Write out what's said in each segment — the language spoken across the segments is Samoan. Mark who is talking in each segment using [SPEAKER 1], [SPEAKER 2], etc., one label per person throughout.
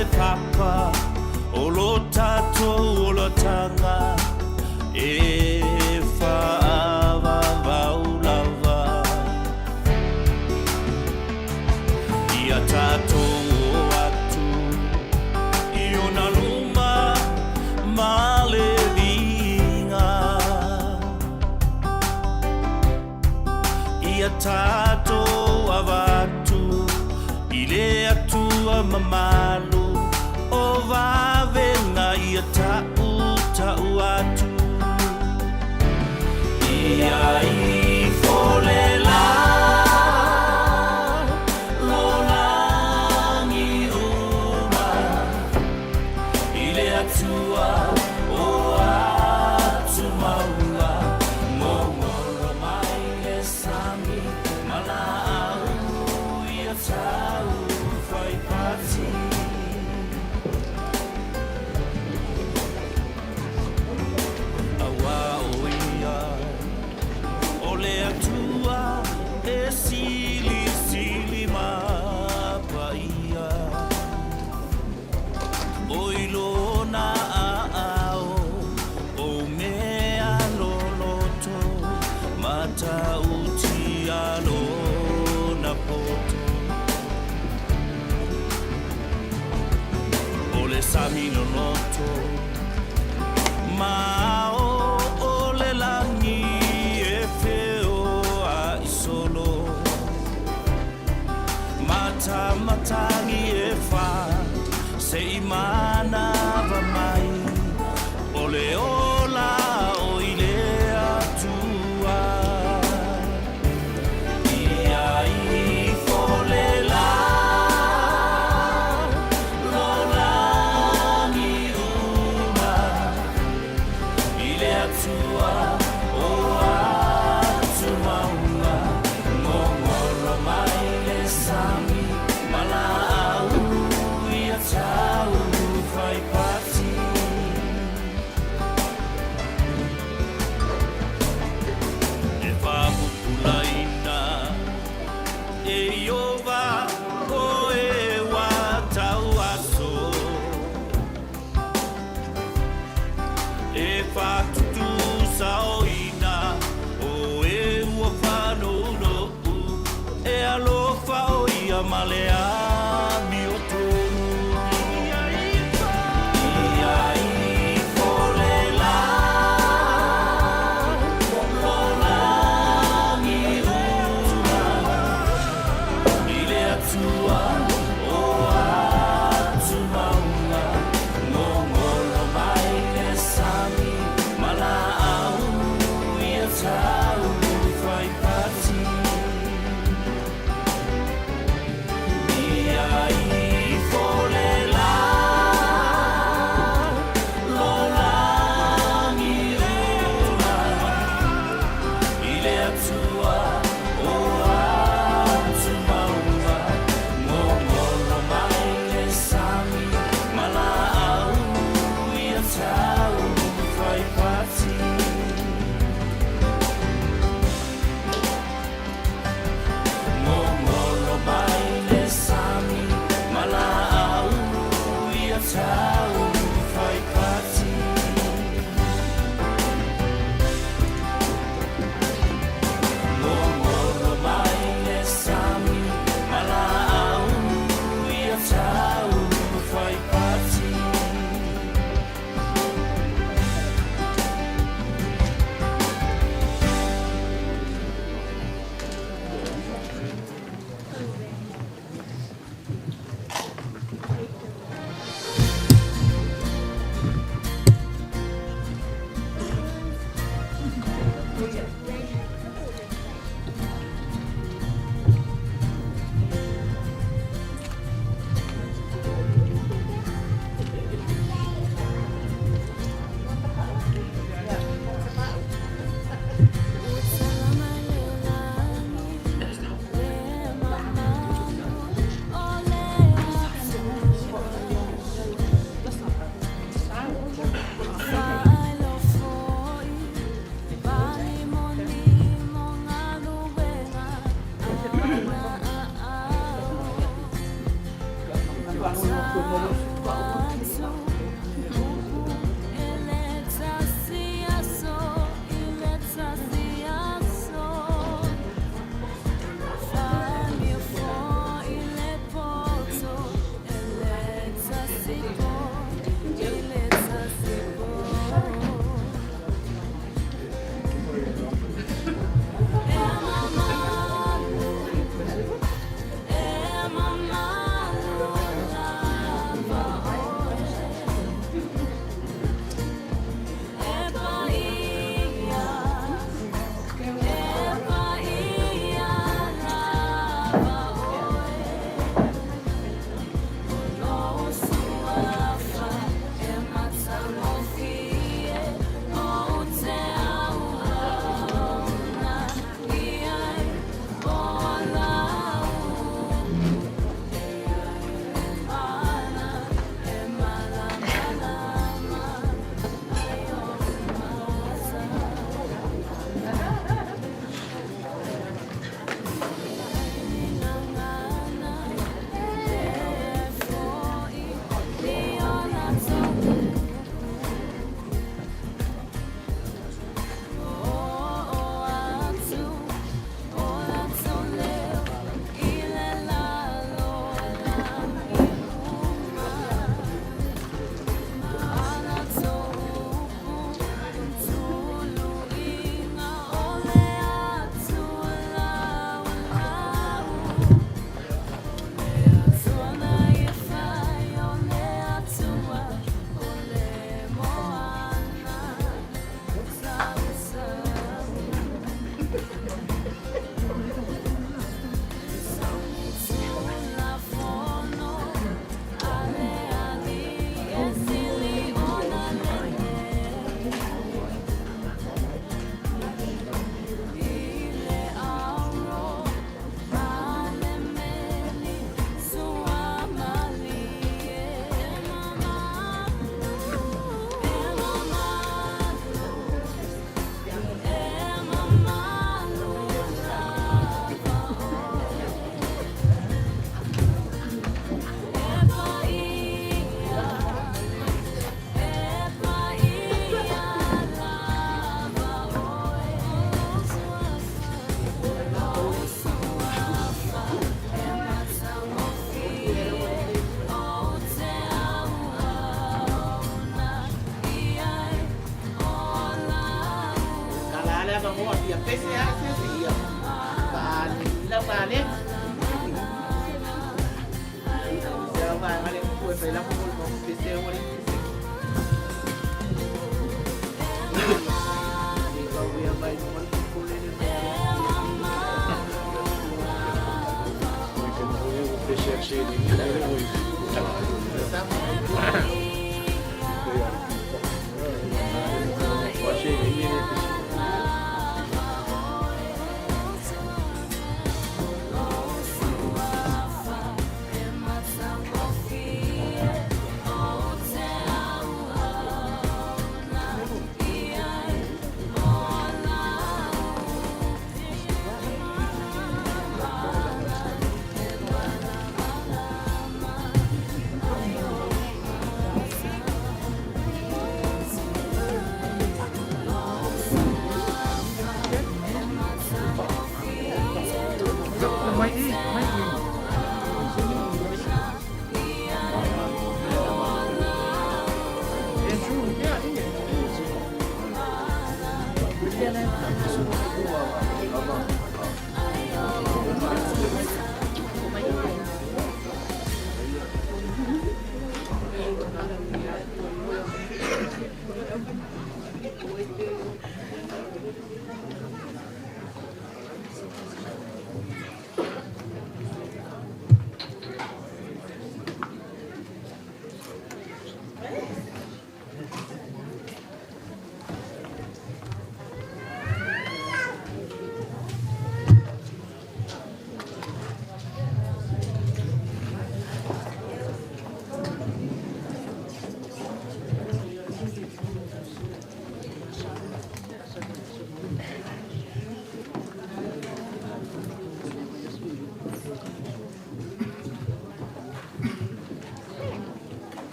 [SPEAKER 1] le papa o lo tatou olataga e faavavau lava. Ia tatou o atu i ona luma ma le viiga. Ia tatou avatu i le Atua mamalu o vavega ia taʻutaʻu atu. Ia ifo le la lolagi uma i le Atua o atumauga gogolo mai le sami ma laau ia tau faipati. Aua o ia o le Atua e silisili ma paia. O i lona aao o mea loloto matautia lona poto. O le sami loloto ma ao o le lagi e feoai solo. Matamatagi e fa se i manava mai o le ola o i le Atua. Ia ifo le la lolagi uma i le Atua o atumauga gogolo mai le sami ma laau ia tau faipati. E faapupulaina e Ieova o e ua tauaso. E faatutusaoina o e ua faanounou e alofa o ia ma le amiotonu. Ia ifo le la lolagi uma i le Atua o atumauga gogolo mai le sami ma laau ia tau faipati.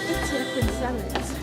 [SPEAKER 2] Ethiopian salads.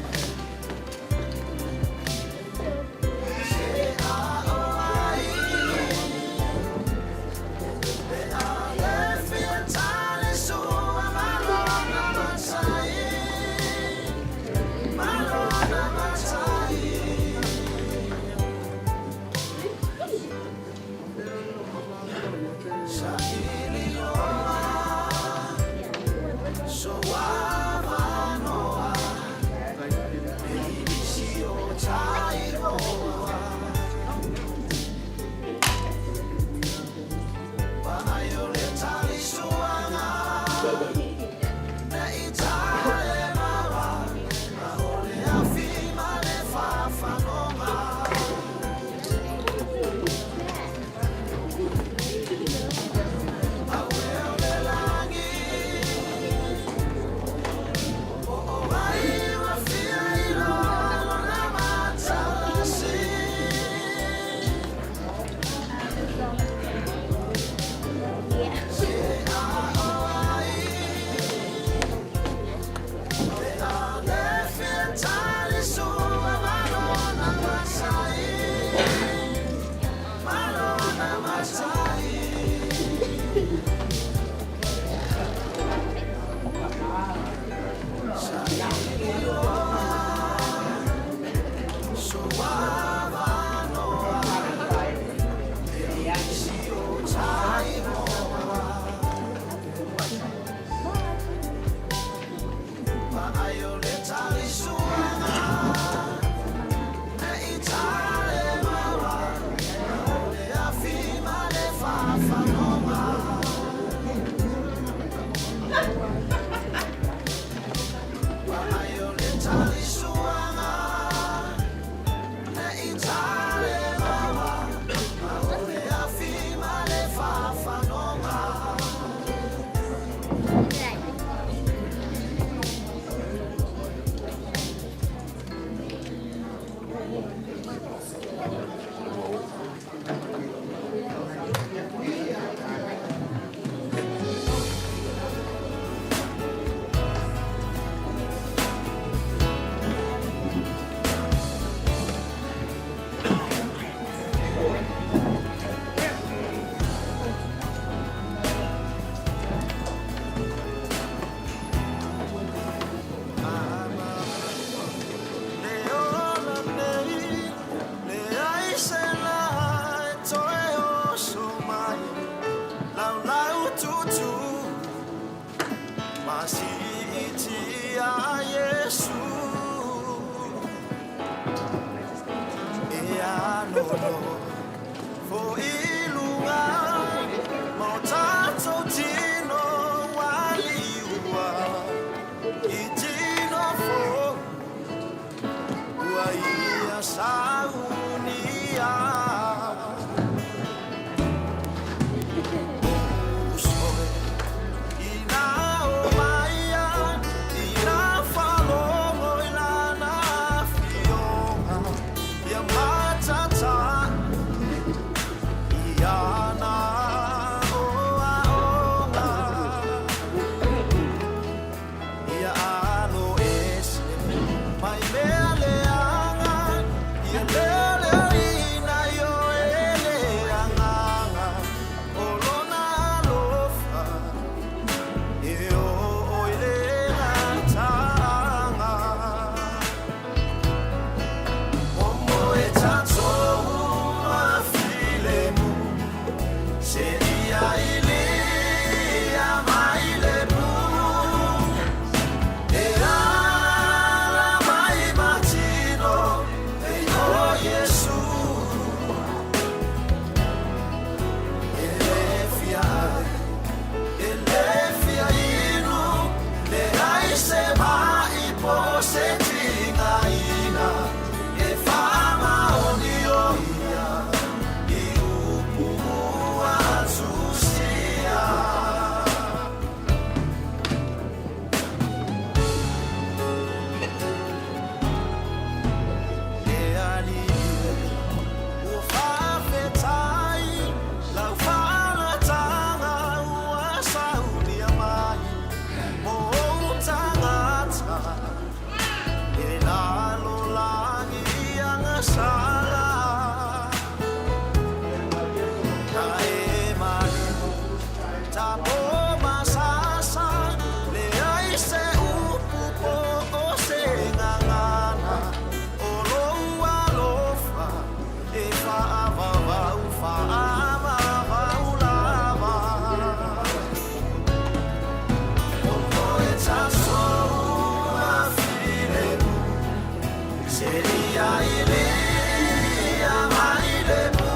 [SPEAKER 1] Seria ilia mai le mu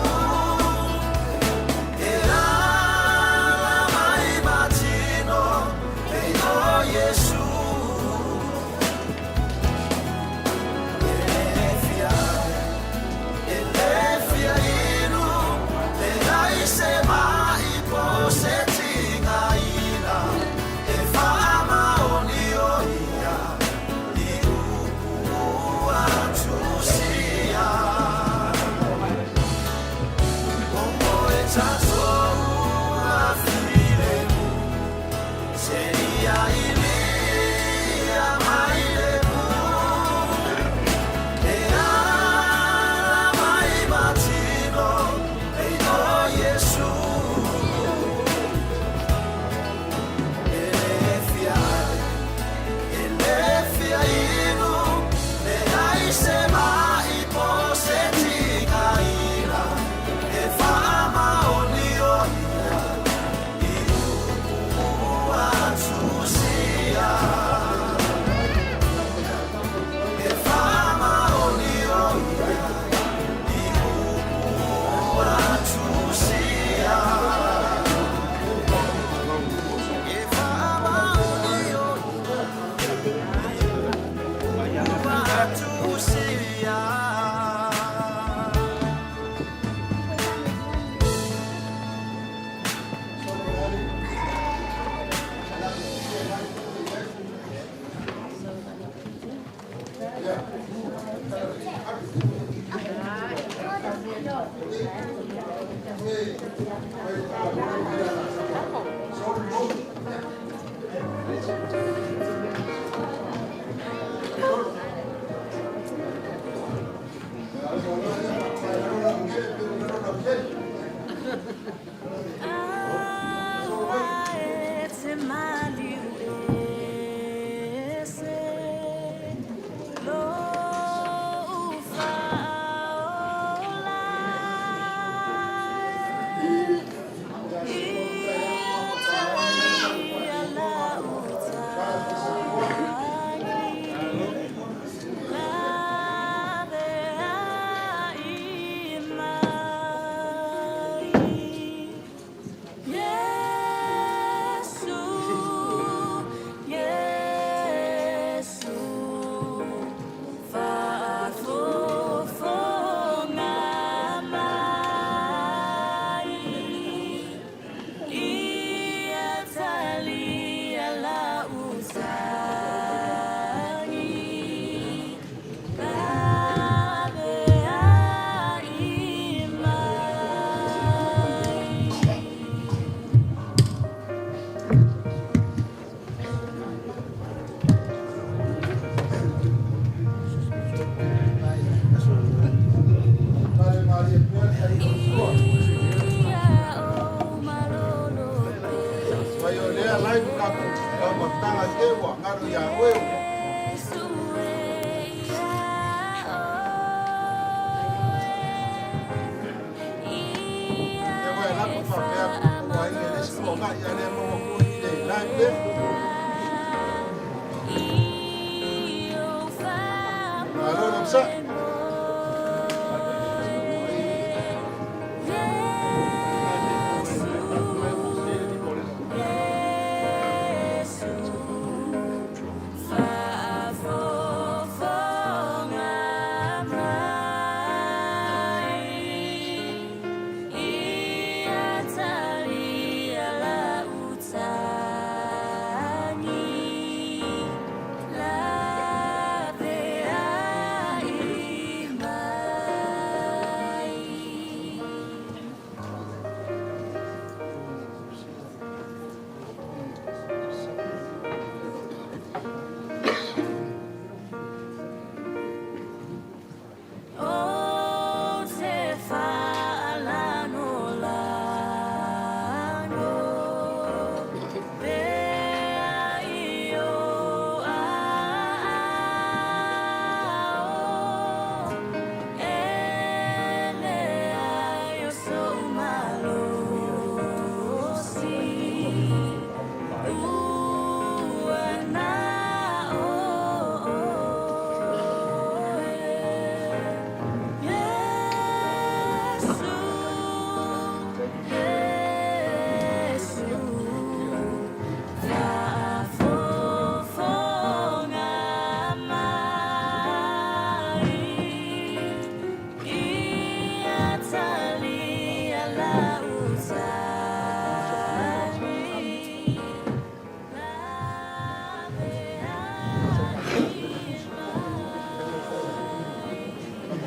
[SPEAKER 1] E ala mai matino E o Iesu E fia e le fia inu Le ai se mai po se tingaina E whaamaoni o ia I upu atusia O e tatou a filemu Seria ilia mai le mu E ala mai matino E o Iesu E le fia e le fia inu Le ai se mai po se tingaina E whaamaoni o ia I upu atusia E whaamaoni o ia I upu atusia E whaamaoni o ia I upu atusia.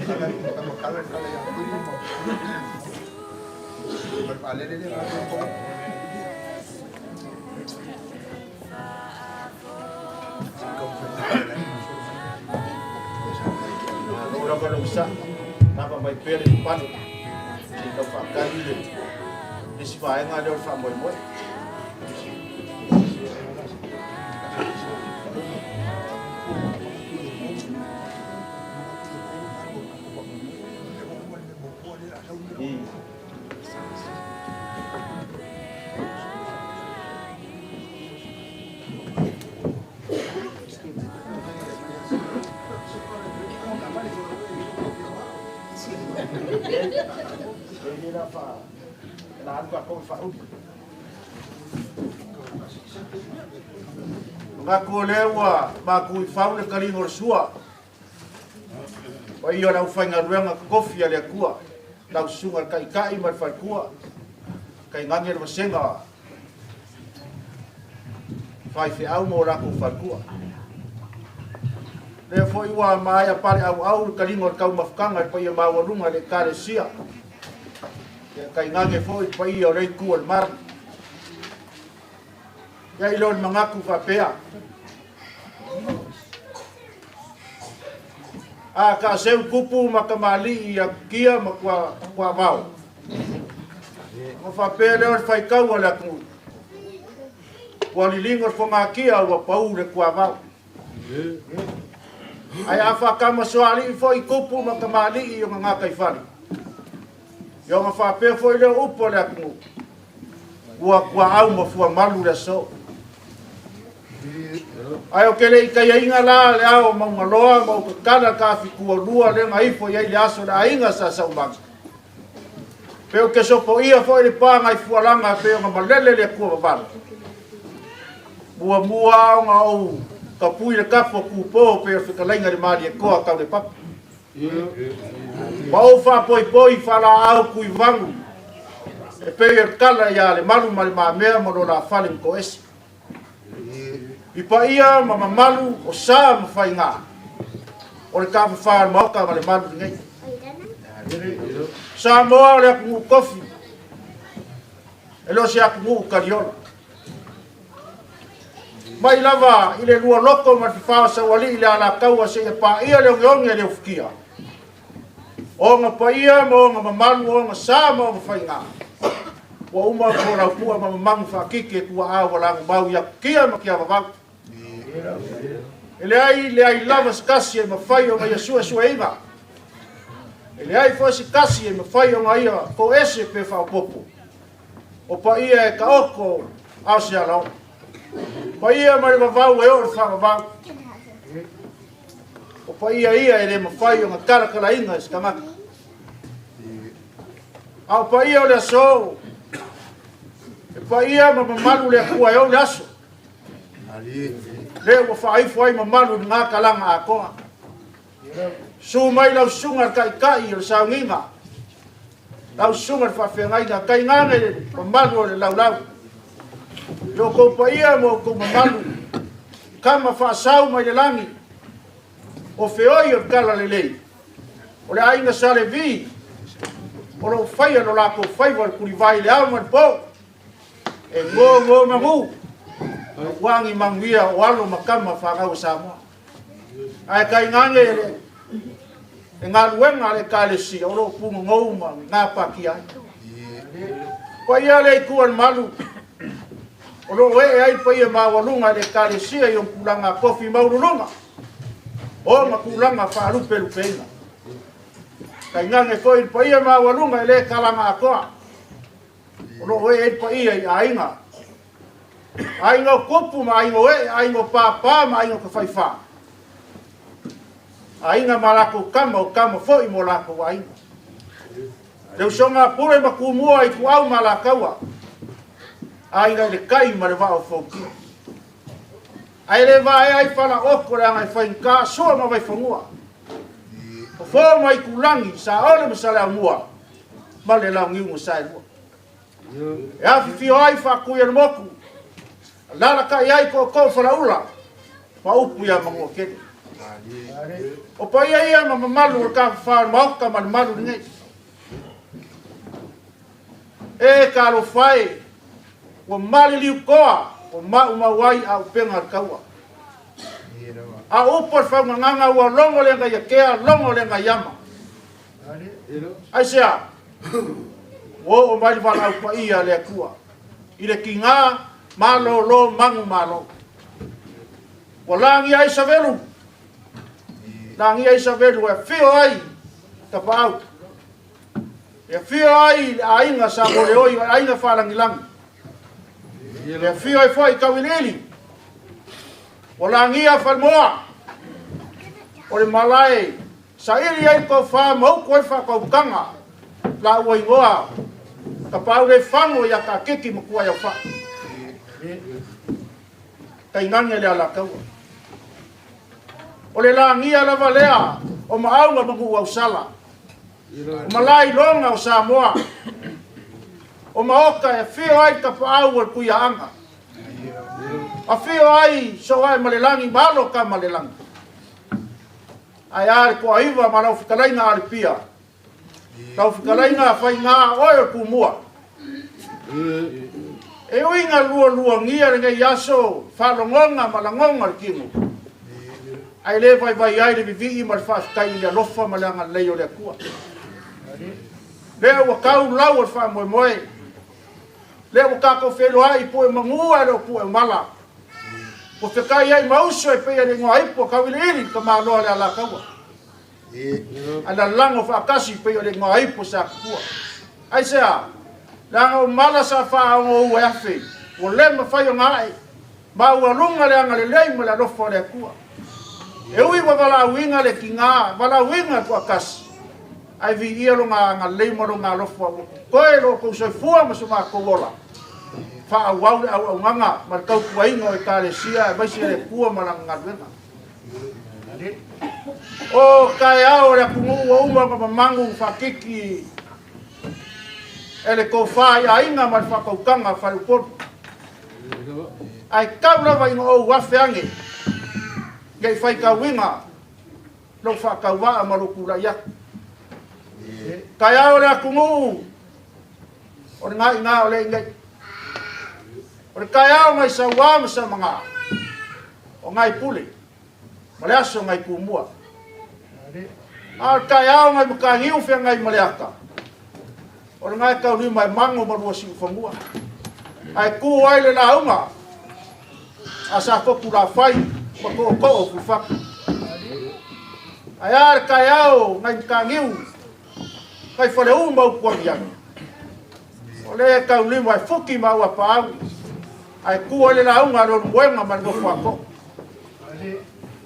[SPEAKER 2] Malo lava le onosai, lava mai pea le papale se i tau faatali le isi vaega lea o le faamoemoe. Manatu o lea ua matu i fau le taliga o le sua, paia o le aufaigaluega totofi a le Atua, lau susuga i le Taitai ma le faletua, tainane le vasega faifeau ma o latou faletua. Lea foi ua maea paleauau le taliga o le taumafataga i le paia maualuga i le Ekalesia, ia tainane foi le paia o lea itu o le malu. I ai lea o le manatu faapea, a taaseu tupu ma tamalii i atutia ma tuavao, ona faapea lea o le faitau a le atunuu, ua liligo le fogatia ua pau le tuavao. Ae a faatamasoalii foi tupu ma tamalii i ona gataifale, ia ona faapea foi lea o upu a le atunuu, ua tuaau ma fuamalu le aso. Ae ou te le i taiaina la le ao o Maugaloa ma ou tatala le taafitualua lea na ifo i ai le aso o le aiga sa Saumaga. Pe ou te sopoia foi le pa nai fualaga pei ona malele le Atua vavalo. Muamua ona ou tapui le tapu o Tupo pei o le fetalaiga i le Malietoa tau le papa. Ma ou faapoipoi faalaau tuivagu e pei o le tala ia Lemalu ma le Mamea ma lo la fale na toese. I paia ma mamalu o sa ma faiga o le tafafā o le Maota ma le malu lenei. Samoa o le atunuu tofi, e le o se atunuu taliola. Mai lava i le lua loto ma le fafao saualii i le Alataua seia paia le ogeoge a le ufutia. O ona paia ma ona mamalu, o ona sa ma ona faiga. Ua uma ona tolaupua ma mamagu faatiti e tuaa ua lagomau i atutia ma tiavavau. E leai leai lava se tasi e mafai ona ia suesueina. E leai foi se tasi e mafai ona ia toese pe faaopoopo. O paia e taoto a o se alaoa. Paia mai le vavau e oo i le faavavau. O paia ia e le mafai ona talatalaina e se tagata. A o paia o le aso, e paia ma mamalu le Atua e ou le aso. Lea ua faaifo ai mamalu i lena talaga atoa. Susu mai lau susuga i le Taitai o le sauniga, lau susuga i le faafeagaiga, tainane le mamalu o le laulau. I outou paia ma outou mamalu, kama faasau mai le lagi, o feoi o le talalelei, o le aiga Sa Levi, o lo o faia lo latou faiva o le tulivai i le ao ma le po, e gogo manu, aua ni manuia o alo ma tama fanau a Samoa. Ae tainane le galuega a le Ekalesia o lo o pugogou ma gapatia ai. Paia le itu o le malu, o lo o ee ai paia maualuga i le Ekalesia i ona tulaga tofi maualuluga, o ona tulaga faalupelupeina. Tainane foi le paia maualuga i le talaga atoa, o lo o ee ai paia i aiga, aiga o tupu ma aiga o ee, aiga o pāpā ma aiga o tafaifa, aiga ma latou tama o tama foi mo latou aiga. Le usoga a Pule ma Tumua i Ituau ma Alataua, aiga i le tai ma le vaa o Fonoti. Ae le vaea ai falaoto leaga e faigata Sua ma Vaifanua, Fofo ma Itulagi, Saole ma Saleaaumua ma le Launiu na Saelua. E afifio ai faatui a le motu, alalatai ai tootoo falaula ma upu ia Manuatele. O paia ia ma mamalu o le tafafao o le Maota ma le malu lenei. E talofa e, ua maliliu toa, ua maumau ai auupega o le taua. A o upu a le faugagaga ua logo le agaiatea, logo le agaiama. Aisea? Ua oo mai le valaau paia a le Atua i le tiga malolo manumalo. Ua lagia ai Savelu, lagia ai Savelu e afio ai Tapaau, e afio ai le aiga Sa Moleoi o le aiga Faalagilagi, e afio ai foi Tauiliili, ua lagia Falemoa, o le malae saili ai le tofa ma utu ai le faatautaga laua igoa Tapaau le fago ia Taatiti ma Tuaiaufai. Tainane le Alataua. O le lagia lava lea o Maauga ma Nuuausala, o malae iloga o Samoa, o maota e afio ai Tapaau o le Tuiaaga, afio ai Soae ma le Lagi ma Alo Tama le Lagi. Ae a le toaiva ma lau fetalaiga Alipia, lau fetalaiga Faiga oe o Tumua. E ui ina lualuagia lenei aso faalogoga ma lagoga o le tino, ae le vaivai ai le vivii ma le faafetai i le alofa ma le agalelei o le Atua. Lea ua tau lau o le faamoemoe, lea ua tatou feiloai i pue manu ae le o pue mala. Ua fetai ai ma uso e pei o le igoa ipu a Tauiliili le tamaloa o le Alataua. Ae lalago faatasi pei o le igoa ipu o Satupua. Aisea? Leaga o mala sa faaogo ua e afe, ua le mafai ona ae, ma ua luga le agalelei ma le alofa o le Atua. E ui ua valaauina le tiga, valaauina le toatasi, ae viia lona agalelei ma lona alofa ua totoe lo outou soifua ma so matou ola. Faaauau le auaunaga ma le tautuaina o Ekalesia aemaise le Atua ma lana galuega. O taeao o le atunuu ua uma ona mamagu faatiti e le tofa i aiga ma le faatautaga faleupolu. Ae tau lava ina ou afe ane ne i faitauina lou faatauvaa ma lou tulai atu. Taeao o le atunuu o le gaina o le inei. O le taeao nai Sauā ma Samagā, o nai Pule, ma le aso nai Tumua. A o le taeao nai Mataniu feagai ma le ata, o le gae taulima e mago ma lua siufanua. Ae tu ai le lauga a sa fotu lafai ma tootoo o Fuifatu. Ae a le taeao nai Mataniu, nai Faleu ma Upuagiagi. O le taulima e fuki ma auapaau, ae tu ai le lauga a Leulumoega ma le nofo a too.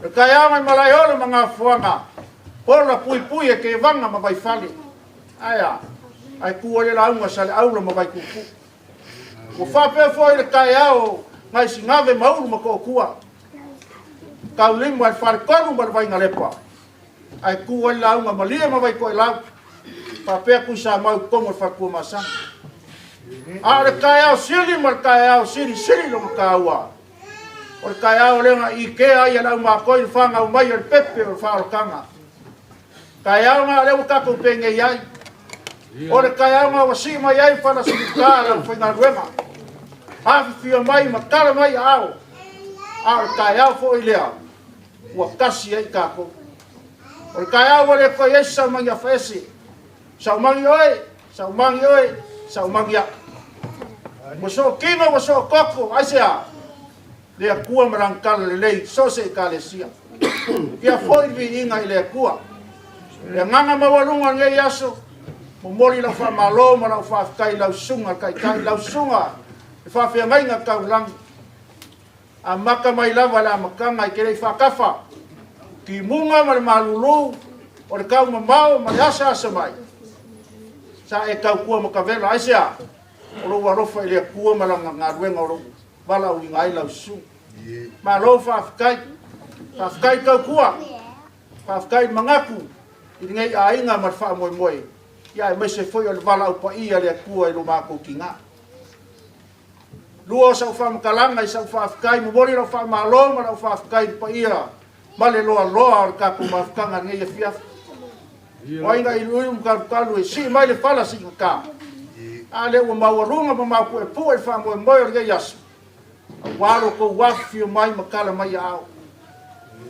[SPEAKER 2] Le taeao nai Malaeola ma Gafoaga, ola puipui e Kevaga ma Vaifale. Ae a, ae tu ai le lauga Saleaula ma Vaituutuu. Ua faapea foi le taeao nai Sigave ma Ulu ma Tootua. Taulima i le Faletolu ma le Vainalepa, ae tu ai le lauga Malie ma Vaitoelau, faapea Tuisamau i totonu o le Faletuamasaga. A o le taeao sili ma le taeao silisili lona taua, o le taeao lea na ikea ai e le aumatoi le fanau mai o le pepe o le faaolataga. Taeao na lea ua tatou penei ai. O le taeao na ua sii mai ai falasilita a le aufaigaluega. Afifio mai ma tala mai aao. A o le taeao foi lea ua tasi ai tatou. O le taeao ua le toe i ai se saumagi afaese. Saumagi oe, saumagi oe, saumagi au. Ua sootino, ua sootoko, aisea? Le Atua ma Lana tala lelei so o se Ekalesia. Ia foi le viiga i le Atua. Le agaga maualuga o lenei aso, momoli lau faamalo ma lau faafetai i lau susuga le Taitai, lau susuga le faafeagaiga taulagi. Amata mai lava i le amataga i te le i faatafa, timuga ma le malulu o le taumamao ma le asaasa mai, sa e tautua matavela. Aisea? O lou alofa i le Atua ma lana galuega o lou valaauina ai lau susuga. Malo faafetai. Faafetai tautua. Faafetai manatu i lenei aiga ma le faamoemoe, ia aemaise foi o le valaau paia a le Atua i lo matou tiga. Lua o sau faamatalaga i sau faafetai, momoli lau faamalo ma lau faafetai i le paia ma le loaloa o le tatou mafutaga i lenei afiafi. O ai na iluilu ma talukalu e sii mai le fala siigata, a lea ua maualuga ma maupuepue le faamoemoe o lenei aso, aua lo outou afifio mai ma tala mai aao.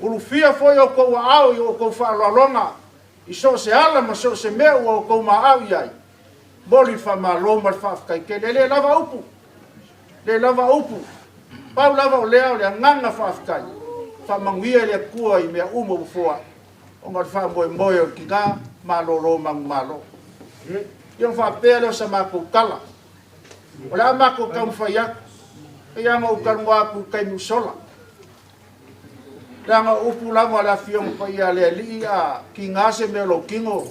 [SPEAKER 2] Ulufia foi outou aao i outou faaaloaloga i so o se ala ma so o se mea ua outou maau i ai, momoli le faamalo ma le faafetai tele. E le lava upu, le lava upu, pau lava o lea o le agaga faafetai, faamanuia le Atua i mea uma ua foai, ona o le faamoemoe o le tina malolo manumalo. Ia ona faapea lea o sa matou tala, o le a matou taumafai atu, pei lava ona ou talanoa atu i le taimi ua sola, leaga o upu lava a le Afioga Paia a le Alii, a tiga se mea o lou tino,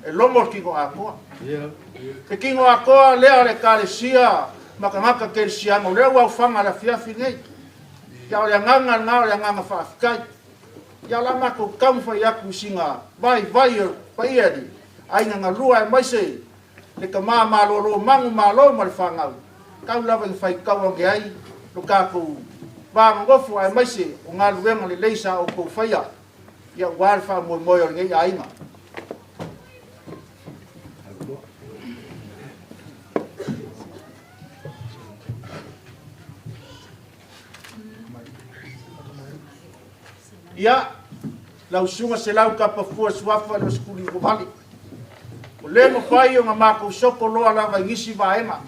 [SPEAKER 2] e logo le tino atoa. Le tino atoa lea o le Ekalesia ma tagata kerisiano, o lea ua aofaga i le afiafi lenei. Ia o le agaga lena o le agaga faafetai. Ia o le a matou taumafai atu i sina vaivai o le paia i le aiga galua aemaise le tama malolo magu malo ma le fanau, tau lava ina faitau ane ai lo tatou va nonofo aemaise o galuega lelei sa outou faia, ia aua le faamoemoe o lenei aiga. Ia, lau susuga Selau Kapafua Suafa le Osikuli Ua Vale. Ua le mafai ona matou soko loa lava i nisi vaega.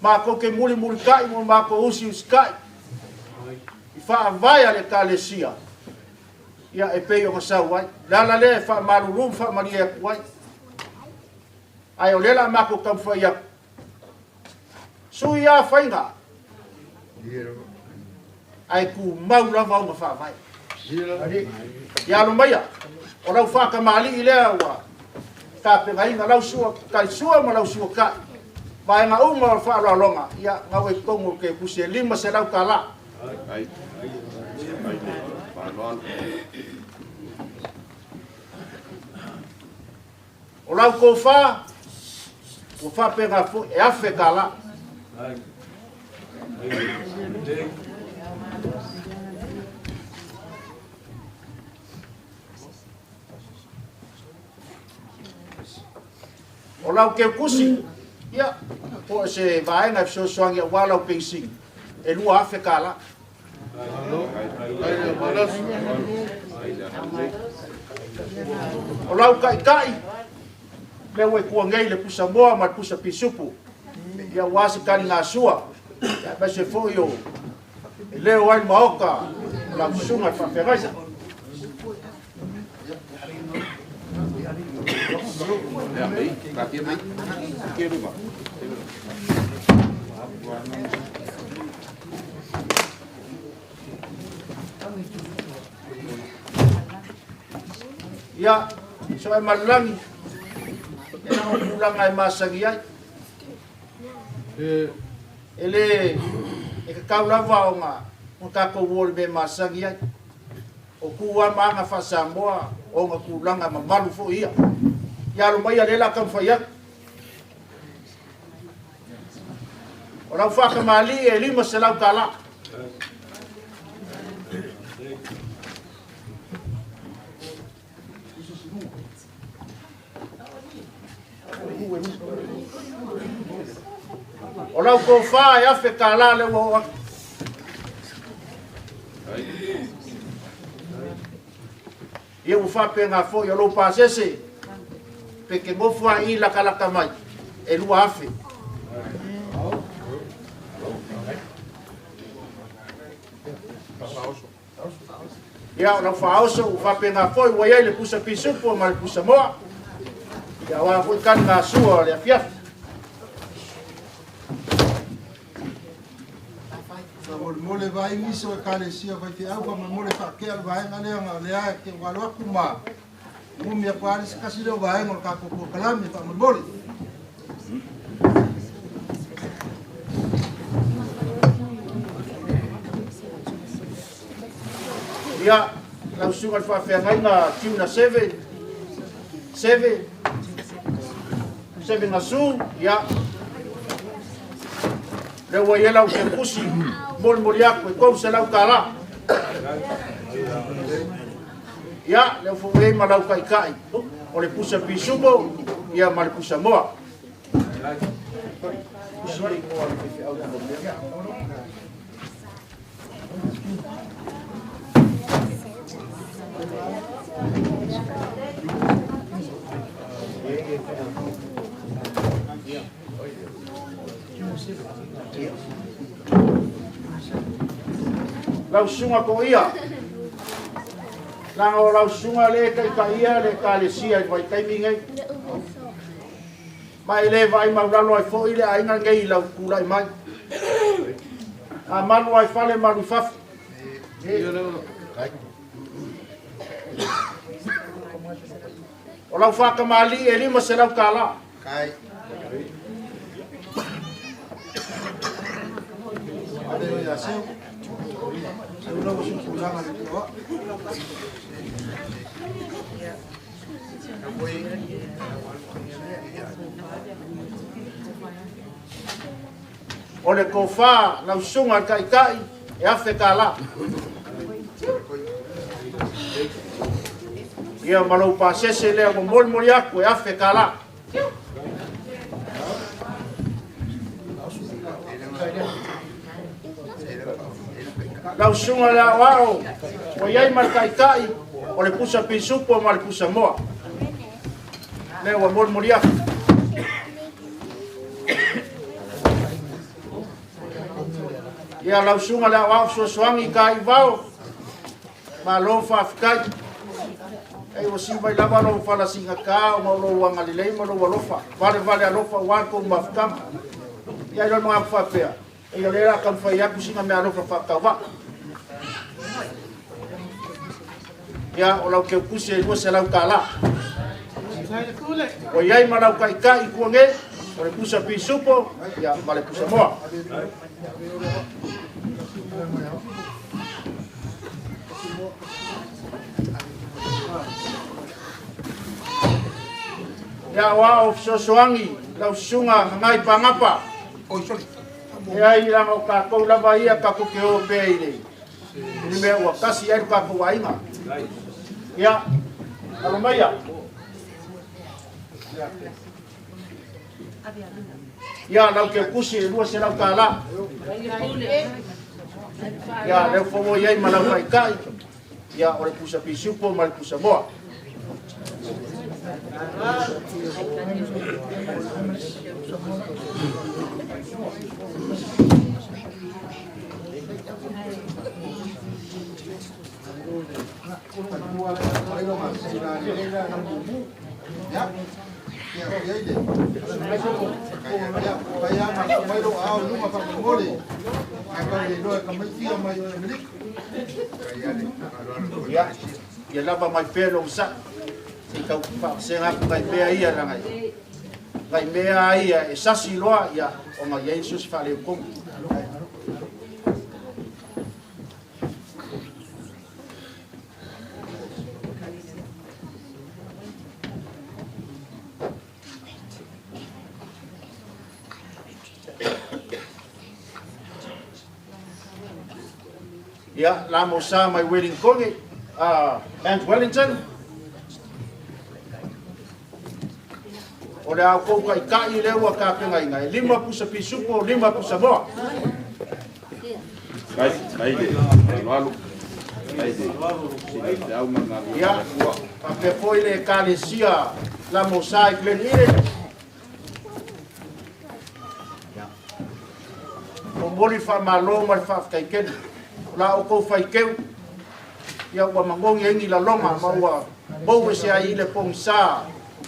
[SPEAKER 2] Matou te mulimulitai ma matou usiusitai i faavae a le Ekalesia, ia e pei ona sau ai. O le ala lea e faamalulu ma faamalie atu ai. Ae o lea o le a matou taumafai atu. Sui lava faiga, ae tumau lava ona faavae. Ia alo maia, o lau faatamalii lea ua tapenaina lau sua talisua ma lau sua tai. Vaega uma o le faaaloaloga, ia gau ai totonu o le pusi e $500. O lau tofa, ua faapena foi, e $1,000. O lau keukusi, ia, po o se vaega e fesoasoani aua lau penisini, e $2,000. O lau taitai, lea ua i tua nei le pusa moa ma le pusa pisupu, ia aua se taligasua, aemaise foi o e leo ai le maota o lau susuga i le faafeagaiga. Ia, so e malulagi, e na o tulaga e masani ai. E le, e tatau lava ona o tatou o i le mea e masani ai. O tu lava ma aga faa-Samoa, o ona tulaga mamalu foi ia. Ia alo maia lea o le a taumafai atu. O lau faatamalii e $500. O lau tofa e $1,000 lea ua oo atu. Ia ua faapena foi o lou pasese pe te nofo lava i i latalata mai e 2,000. Ia o lau faaoso ua faapena foi ua i ai le pusa pisupo ma le pusa moa. Ia aua foi taligasua o le afiafi.
[SPEAKER 3] Faamolemole vaai nisi o Ekalesia faifeau, faamolemole faatea le vaega lea ona o lea e te ua alo atu ma umi atu lava le isi tasi lea o vaega o le tatou polokalame faamolemole.
[SPEAKER 2] Ia, lau susuga i le faafeagaiga Tiuna 7, 7, 7 Gasu, ia, lea ua i ai lau pusi molimoli atu e $300. Ia, lea ua foi ai ma lau taitai o le pusa pisupo, ia ma le pusa moa. Lau susuga ko ia, leaga o lau susuga lea e taitaia le Ekalesia i le vaitaimi nei. Ma e le vaai maulalo ai foi le aiga nei i lau tulai mai. A malu ai fale, malu i fafo. O lau faatamalii e $500.
[SPEAKER 3] Kai. Ale o ia seu. Seu lava su tulaga le toa.
[SPEAKER 2] O le tofa lau susuga i le taitai e $1,000. Ia ma lou pasese lea ua molimoli atu e $1,000. Lau susuga i le aoao, ua i ai ma le taitai o le pusa pisupo ma le pusa moa. Lea ua molimoli atu. Ia lau susuga i le aoao fesoasoani i Taivao, malo faafetai. Ei ua siva i lava lou falasigata ona o lou agalelei ma lou alofa. Vale vale alofa aua le tou mafutaga. Ia ai loa le manatu faapea, ei o lea o le a taumafai atu sina meaalofa faatauvaa. Ia, o lau teutusi e $200. Ua i ai ma lau taitai i tua nei, o le pusa pisupo, ia, ma le pusa moa. Ia aoao fesoasoani lau susuga Gagai Pagapa. E ai leaga o tatou lava ia tatou te o pea i le i le mea ua tasi ai lo tatou aiga. Ia, alo maia. Ia, lau teutusi e $200. Ia, lea ua foi ai ma lau taitai. Ia, o le pusa pisupo ma le pusa moa. Ia, ia lava mai pea lou sa'i. Se i tau faavasega atu nai mea ia leaga nai mea ia e sasi loa ia ona i ai so se faaletonu. Ia, la mo sa mai Wellington, Mount Wellington. O le ao kou taitai lea ua tapenaina e 5 pusa pisupo, 5 pusa moa.
[SPEAKER 4] Kai le alu. Kai le sina te au ma ngā
[SPEAKER 2] Ia, faapea foi le Ekalesia la mo sa i Glen Eden. Momoli faamalo ma le faafetai tele. O la outou faiteu, ia ua magogi ai ni laloga ma ua pou ese ai i le pogisa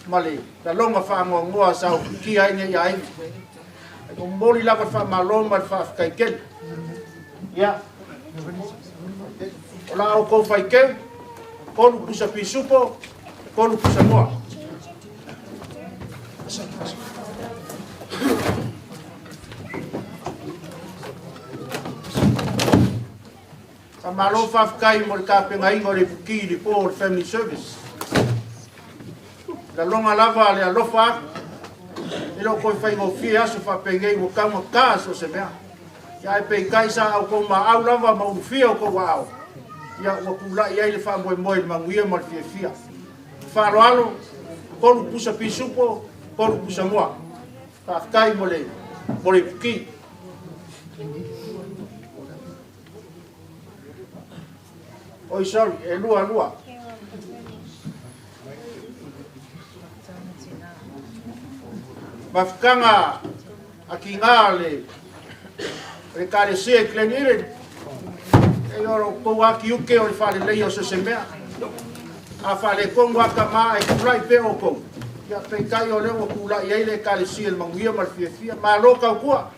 [SPEAKER 2] ma le laloga faanoanoa sa ufitia ai nei aiga. Ai momoli lava le faamalo ma le faafetai tele. Ia, o la outou faiteu, 3 pusa pisupo, 3 pusa moa. Faamalo faafetai mo le tapenaina o le ipuki i le po o le Family Service. Laloga lava le alofa atu. E le o toe faigofie aso faapenei ua taugata so o se mea. Ia ae peitai sa outou maau lava ma ulufia o tou aao. Ia ua tula'i ai le faamoemoe i le manuia ma le fiafia. Faaaloalo, 3 pusa pisupo, 3 pusa moa. Faafetai mo le ipuki. Oi, sorry, e 2. Mafutaga a kiga le Ekalesia i Glen Eden, e o lo kou aki uke o le whalelei o se mea. A whale kongu aka maa e kulai pe o kou. Ia peitai o leo kulai ai le Ekalesia le manuia ma le fiafia. Ma lo kau kua.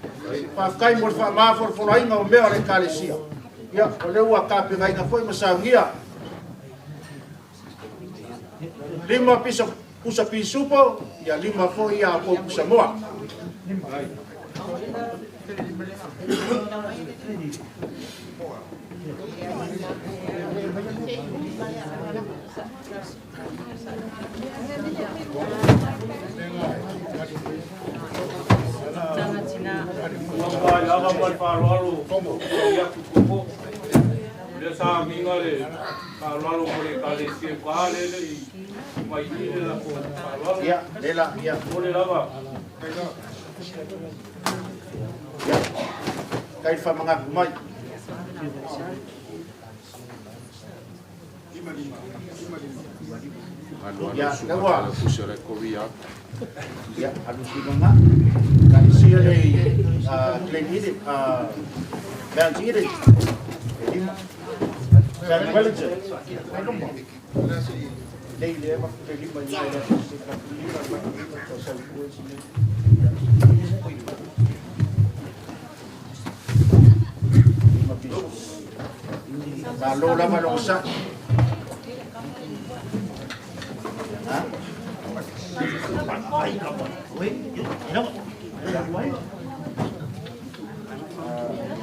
[SPEAKER 2] Whawhkai mo le wha maa o mea o le Ekalesia. Ia, o leo a kapengaina foi masaungia. 5 pisa pusa pisupo, ia 5 foi ia kou pusa moa. Ia, lela, ia. Ia, kai whamangaku mai. Ia, lewa. Ia, alusinga. Kai sia le Glen Eden, Mount Eden. E lima. Mount Wellington. Nei le ma te lima i le lima lima to sa u si ne. Lima piso. Ma lo lava lo sa. Ha?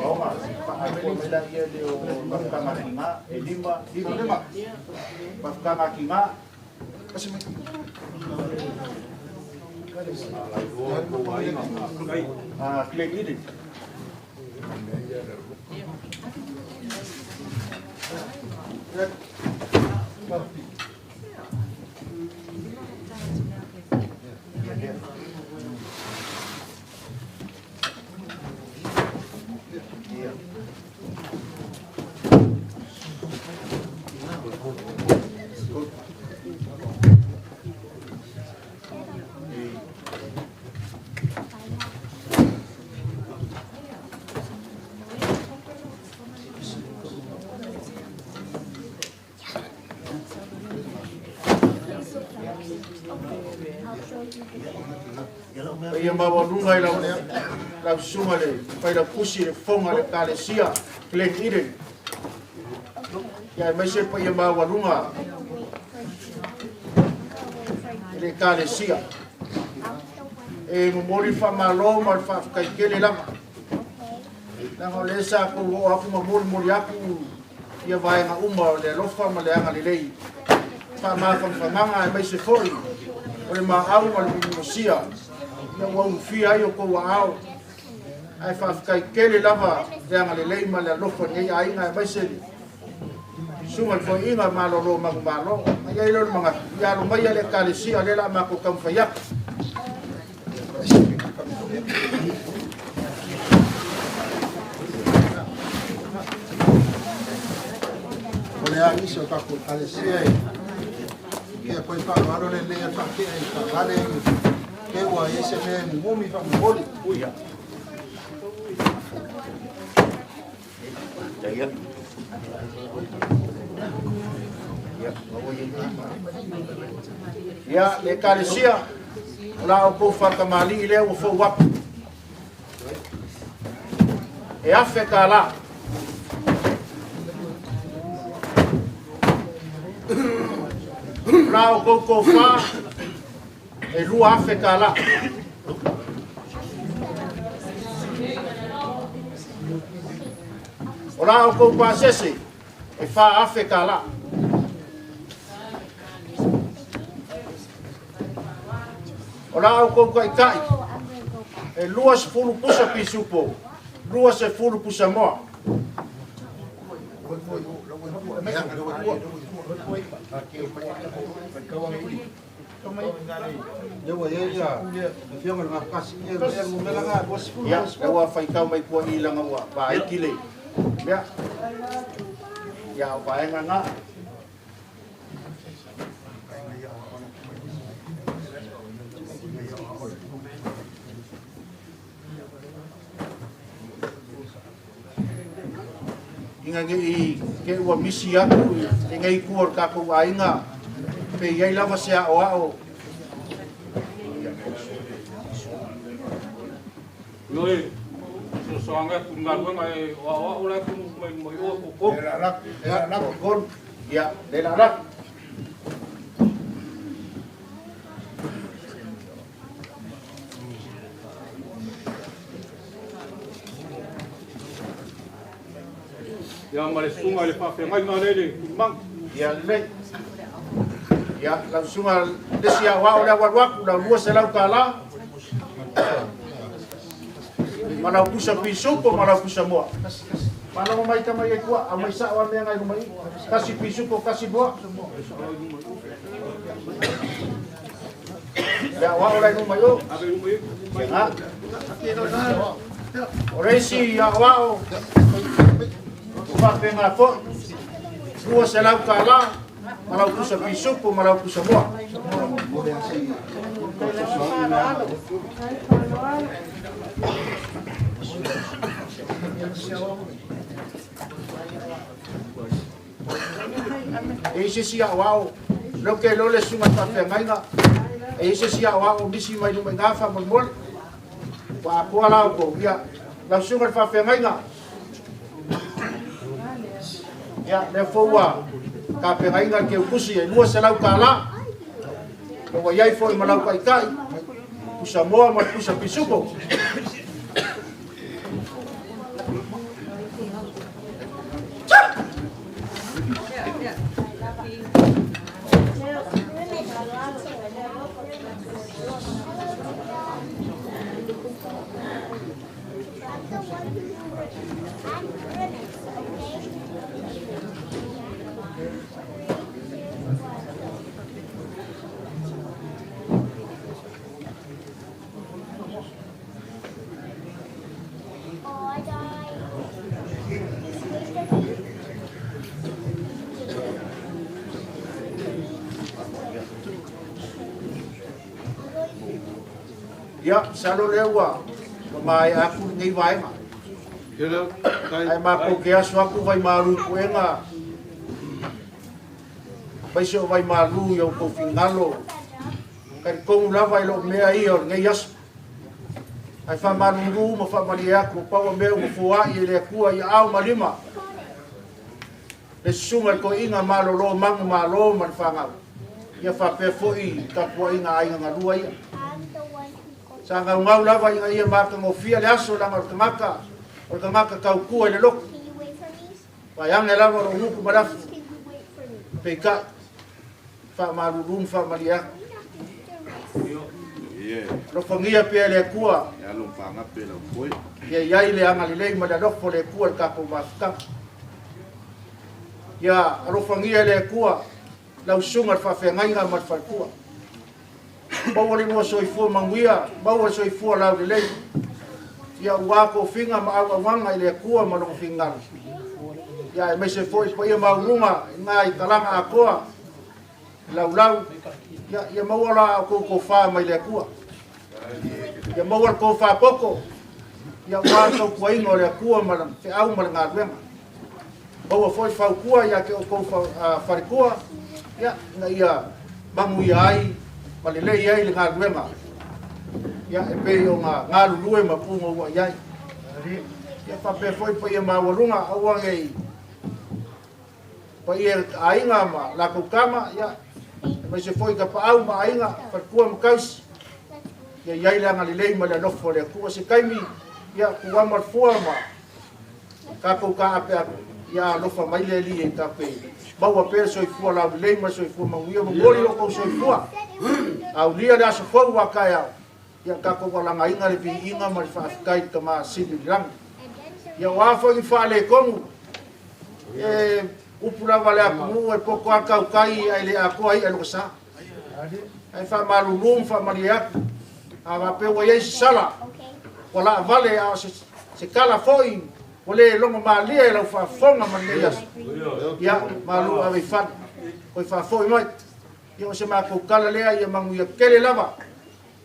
[SPEAKER 2] Oma, pa ko mela ia le o mafukanga ki ngā, e lima, lima. Mafukanga ki ngā. Glen Eden. Ia maualuga i lau susuga le failaupusi le fofoga le Ekalesia Glen Eden. Ia aemaise paia maualuga i le Ekalesia. E momoli le faamālō ma le faafetaitele lava. Leaga o lea sa kou oo aku ma molimoli aku ia vaega uma o le alofa ma le agalelei. Faamafagafagaga aemaise foi o le maau ma le mimimosia. Ia ua ulufia ai o kou aao. Ae faafetaitele lava le agalelei ma le alofa nei aiga aemaise le susuga le foeaiga malōlō manumalo. Ai ai lea o le manatu, ia alo mai le Ekalesia lea o le a matou taumafai atu.
[SPEAKER 3] O le agisi o tatou Ekalesia e ia koe faaaloalo lelei a le faatea i taavale ke ua i ai se mea e mumumi faamomoli.
[SPEAKER 2] Ia, le Ekalesia, o la outou faatamalii lea ua fou atu. E $1,000. O la outou tofā, e $2,000. O la outou pasese, e $4,000. O la outou taitai, e 20 pusa pisupo, 20 pusa moa.
[SPEAKER 3] Lea ua i ai le Afioga i le Gafatasi, ia le numera lena 20.
[SPEAKER 2] Ia, lea ua faitau mai kua i laga ua vaiki le mea. Ia, o vaega na. Ina ne i te i ua misi atu i lenei itu o le tatou aiga, pe i ai lava se aoao.
[SPEAKER 5] Ioe, fesoasoani atu i le galuega e aoao le atunuu mai luma i o e toatolu.
[SPEAKER 2] Ia, toatolu. Ia, le laalatu.
[SPEAKER 5] Ia ma le susuga i le faafeagaiga lea i le Tulimagu.
[SPEAKER 2] Ia lelei. Ia, lau susuga le isi aoao lea ua alu atu, lau $200 ma lau pusa pisupo ma lau pusa moa. Malama mai tama ia i tua, aumai sao lava mea na i luma i i. Tasi pisupo, tasi moa. Le aoao la i luma i o. Ha? O le isi aoao, o faapena foi, $200 ma lau pusa pisupo ma lau pusa moa. E i ai se isi aoao, lea ou te iloa le susuga i le faafeagaiga, e i ai se isi aoao o misi mai luma i ina faamolemole. Ua atoa la outou, ia, lau susuga i le faafeagaiga, ia, lea foi ua tapenaina le teutusi e $200, ua i ai foi ma lau taitai, pusa moa ma le pusa pisupo. Ia, masalo lea ua maea atu lenei vaega. Ae matou te aso atu vaimalu i puega, aemaise o vaimalu i outou finagalo. Talitonu lava e le o mea ia o lenei aso. Ae faamalulu ma faamalie atu, pau o mea ua foai e le Atua i aao ma lima le susuga i le toeaina malolo manumalo ma le fanau, ia faapea foi tapuaiga a aiga galua ia. Sa gaugau lava ina ia matagofie le aso leaga o le tagata, o le tagata tautua i le lotu. Vaeane lava lou gutu ma le afi, peitai, faamalulu ma faamalie atu. Alofagia pea e le Atua ia i ai le agalelei ma le alofa o le Atua i le tatou mafutaga. Ia alofagia e le Atua lau susuga i le faafeagaiga ma le faletua. Maua le lua soifua manuia, maua le soifua laulelei. Ia ua tofiga ma auaunaga i le Atua ma lona finagalo. Ia aemaise foi le paia maualuga i na i talaga atoa, i laulau. Ia, ia maua la outou tofa mai le Atua. Ia maua le tofa poto, ia ua le tautuaina o le Atua ma le feau ma le galuega. Maua foi le fautua ia te outou faletua, ia, ina ia manuia ai ma lelei ai le galuega, ia, e pei ona galulue ma pugouai ai. Ia faapea foi le paia maualuga, aua ne i paia aiga ma latou tama, ia, aemaise foi tapaau ma aiga, faletua ma tausi, ia i ai le agalelei ma le alofa o le Atua. Se taimi, ia, tuama le fua ma tatou taapeape, ia alofa mai le Alii e tape maua pea le soifua laulelei ma le soifua manuia, momoli lo outou soifua, aulia le aso fou a taeao, ia tatou alagaina le viiga ma le faafetai i le Tama Sili i le Lagi. Ia o a foi ni faaletonu, e Upu lava a le atunuu e poto lava le tautai ae le atoa i'a i lona sa. Ae faamalulu ma faamalie atu, a faapea ua i ai se sala ua laavale a o se tala foi ua le logomalie i lau faafofoga ma lenei aso, ia, malu ave i fale, toe faafoi mai. Ia o se matou tala lea, ia manuia tele lava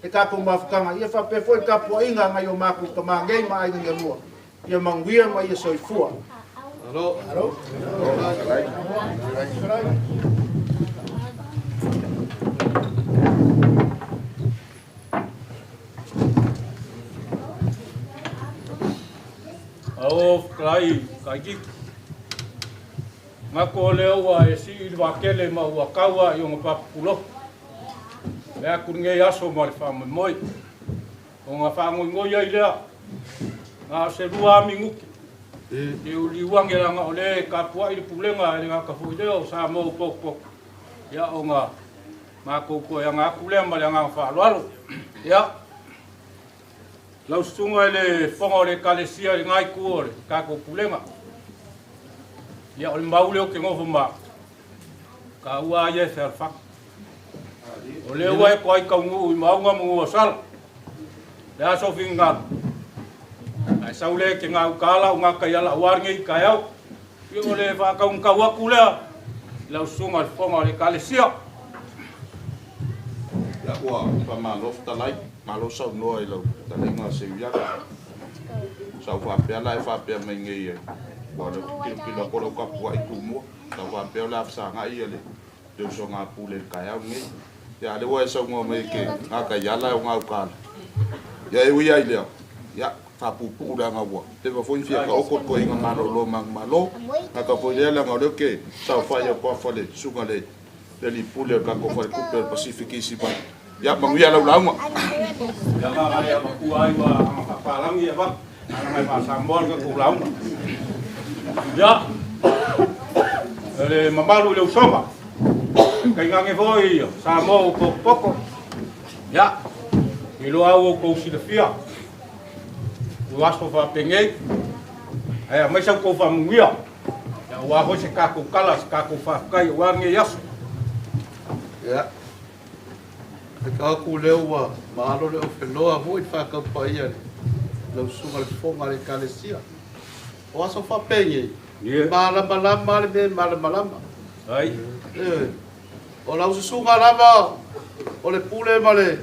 [SPEAKER 2] le tatou mafutaga, ia faapea foi le tapuaiga a nai o matou tama nei ma aiga e lua, ia manuia ma ia soifua.
[SPEAKER 5] Ao fetalai Kaikiki. Gako o lea ua e sii i le vaatele ma ua tau i ona papapulofu. Le atu lenei aso ma le faamoemoe. Ona faagoigoi ai lea, na o se 2 minuti. E uliu ane laga o lea e tapuai le pulega e le gata foi lea o Samoa ua potopoto. Ia ona matou toe aga atu lea ma le agaga faaaloalo. Ia, lau susuga i le fofoga o le Ekalesia i lena itu o le tatou pulega. Ia o le mau lea ou te nofo ma taua a ia e fealofani. O lea ua e toai taunuu i Maauga ma Nuuausala. Le aso finagalo. Ae sau lea e te gauta lau gata i ala aua lenei taeao. Ia o le faataugatau atu lea i lau susuga i le fofoga o le Ekalesia.
[SPEAKER 4] Ia ua faamalo fetalai, malo saunoa i lau fetalaiga Seuiala. Sa ou faapea la e faapea mai nei aua o lea ou te tilotilo atu o lau tapuai tumua. Sa ou faapea o le a fesagai le usoga a Pule i le taeao lenei. Ia a o lea ua e saunoa mai e te gataiala e o gaukala. Ia e ui ai lea, ia faapuupuu leaga ua leva foi ona fia taoto le toeaina malolo manumalo. Gata foi lea leaga o lea ou te saofai atu afa le susuga i le alii pule o le tatou faletupe o le Pacific Easy Bank. Ia manuia lau lauga.
[SPEAKER 5] Ia ma le avatua ai ua aga faapalagi e avatu. Ana mai faa-Samoa le tatou lauga. Ia, le mamalu i le usoga, kaigage foi Samoa ua potopoto. Ia, iloa au outou silafia, ua aso faapenei, ae aumai sa outou faamanuia, ia aua foi se tatou tala, se tatou faafetai aua lenei aso.
[SPEAKER 3] Ia, e tau atu lea ua maalo le ofeloa foi le faataupaia lau susuga le fofoga o le Ekalesia. O aso faapenei, malamalama le mea malamalama.
[SPEAKER 5] Ai.
[SPEAKER 3] O lau susuga lava o le pule ma le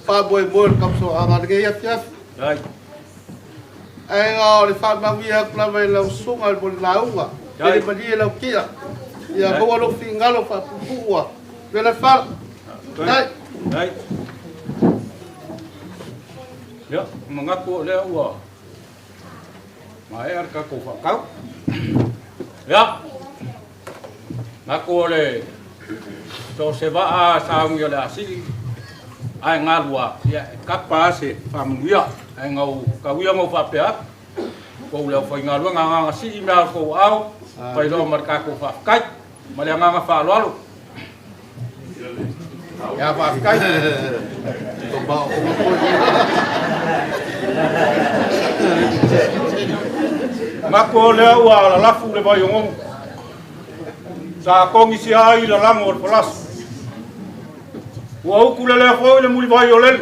[SPEAKER 3] faamoemoe o le tausoaga lenei afiafi.
[SPEAKER 5] Ai.
[SPEAKER 3] Ae o le faamanuia atu lava i lau susuga mo le lauga, pele malie lau tia. Ia maua lou finagalo faapuupuu vela fala. Ai.
[SPEAKER 5] Ai. Ia, manatu o lea ua maea le tatou faatau. Ia, manatu o le so se vaa sauni o le asii ae galua, ia e kapa a se faamanuia. Ae ngau tauia ngau faapea atu, kou le aufaigaluega agaga sii mea o kou aao, failoa ma le tatou faafetai ma le agaga faaaloalo. Ia faafetai. Manatu o lea ua lalafu le vai o gogo. Sa togisia ai lalago o le falasi. Ua utu lelea foi le mulivai o lele.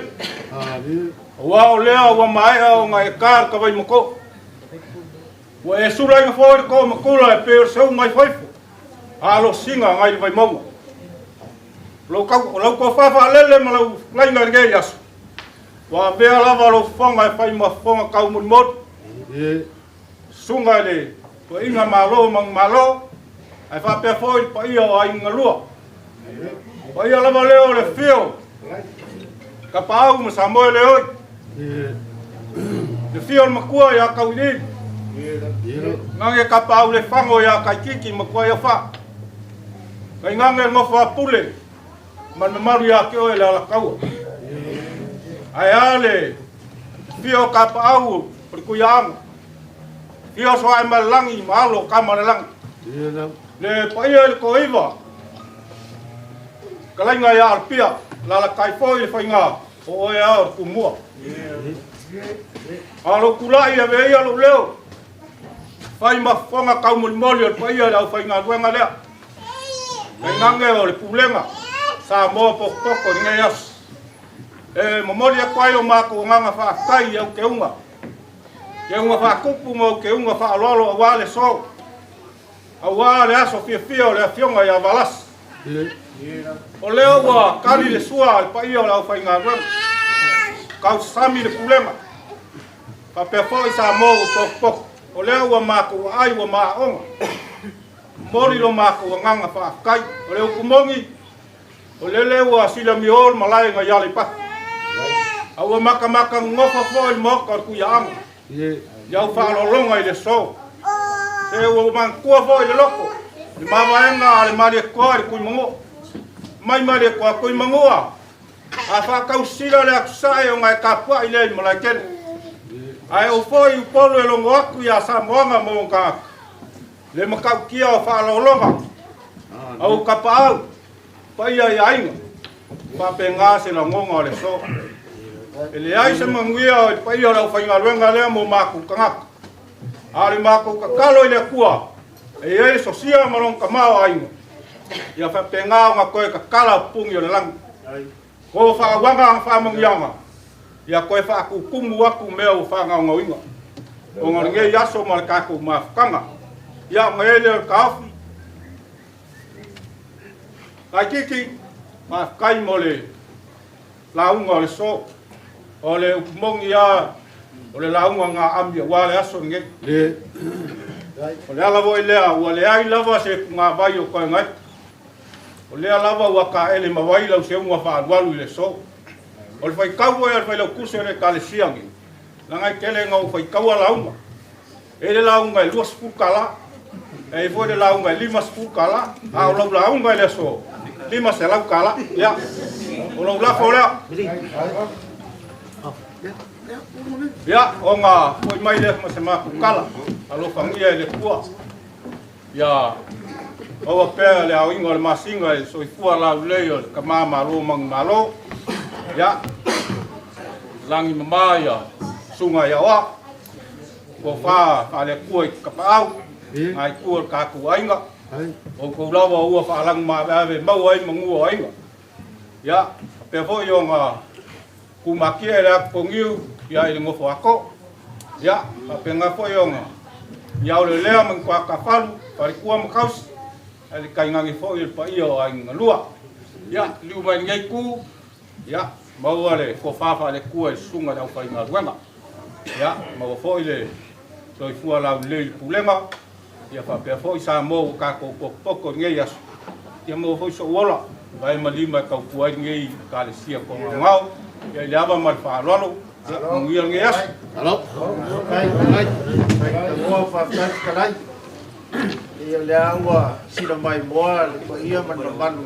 [SPEAKER 5] Aua o lea ua maea ona e ka le tavai mako'o. Ua e sulaina foi le to'o matula e pei o le seu mai faifo. Alosiga ngai le vaimauga. O lau tofa faalele ma lau laiga i lenei aso. Ua avea lava lou fofoga e fai ma fofoga taumolimoli. Susuga i le toeaina malo manumalo, ae faapea foi le paia o aiga galua. Paia lava lea o le afio, Tapaau ma Samoe le oi. Le fia o le matua ia Tauiliili. Nage Tapaau le fago ia Kaikiki matua ia Fa. Kainage le nofo a Pule ma le mamalu ia te oe le Alataua. Ae a le fia o Tapaau o le Tuiaana. Fia o Soae ma le lagi ma alo o Tama le lagi. Le paia i le toiva. Kalaiga ia Alpia, lalatai foi le faiga o oe a o le tumua. A lou tulai ave ia lou leo. Fai ma fofoga taumolimoli o le paia i le aufaigaluega lea. Tainane o le pulega Samoa Pokopoko i lenei aso. E momoli atu ai lo matou agaga faafetai i au teuga, teuga faatupu ma au teuga faaaloalo aua le so, aua le aso fiafia o le afioga ia Valasi. O lea ua tali le sua a le paia o le aufaigaluega, tausasami le pulega, faapea foi Samoa ua potopoto. O lea ua matou aai ua maaoga, momoli lo matou agaga faafetai. O le upu moni, o lele ua silamio le malae nai Aleipata, a ua matamata nonofo foi le maota o le Tuiaaga i au faaaloaloga i le aso. Se ua manatua foi le loto le mavaega a le Malietoa i le Tuimanua. Mai Malietoa Tuimanua, a faatausila le atusae ona e tapuai lea i Malaetele. Ae ou foi i Upolu e logo atu ia Samoaga ma ona tagata, le matautia o faaaloaloga, au tapaau, paia i aiga, faapena se lagona o le aso. E leai se manuia o le paia o le aufaigaluega lea mo matou tagata. A o le matou tatalo i le Atua, e i ai le sosia ma lona tamaoaiga, ia faapena ona toe tatala pupuni o le lagi. Ko faauaga ma faamanuiaga, ia toe faatutumu atu mea ua faagaogaoina. Ona o lenei aso ma le tatou mafutaga. Ia ona i ai lea o le taofi. Laitiiti, faafetai mo le lauga o le so. O le upu moni lava, o le lauga na ami aua le aso lenei. O le ala foi lea, ua leai lava se punavai o toe gaepe. O lea lava ua taele ma vai lau seuga faaalualu i le aso. O le faitau foi a le Failautusi o le Ekalesia nei, leaga e tele ina ou faitaua lauga. E i ai le lauga e $20, e i ai foi le lauga e $50, a o lau lauga i le aso, $500. Ia, o lou lafo lea. Ia, ona foi mai lea ma se matou tala, alofagia e le Atua. Ia maua pea le aoina o le masina i le soifua laulelei o le Tama Malo Manumalo. Ia, lagi mama ia susuga ia Oa, tofa faale-Atua i Tapaau, nai tua o le tatou aiga, outou lava ua faalagumaveave maua ai manu o aiga. Ia, faapea foi ona tumatie le atu poniu ia i le nofo ato. Ia, faapena foi ona iaolelea ma ni toatafalu, faletua ma tausi, ae le tainane foi o le paia o aiga galua. Ia, liu mai lenei itu, ia, maua le tofa faale-Atua i le susuga i le aufaigaluega. Ia, maua foi le soifua laulelei i le pulega, ia faapea foi Samoa ua tatou potopoto i lenei aso, ia maua foi sou ola, vae ma lima e tautua ai lenei Ekalesia Toagaogao, ia i le ava ma le faaaloalo, ia manuia lenei aso.
[SPEAKER 2] Malo. Faafetai fetalai. Ia o lea ua sila mai moa le paia ma le mamalu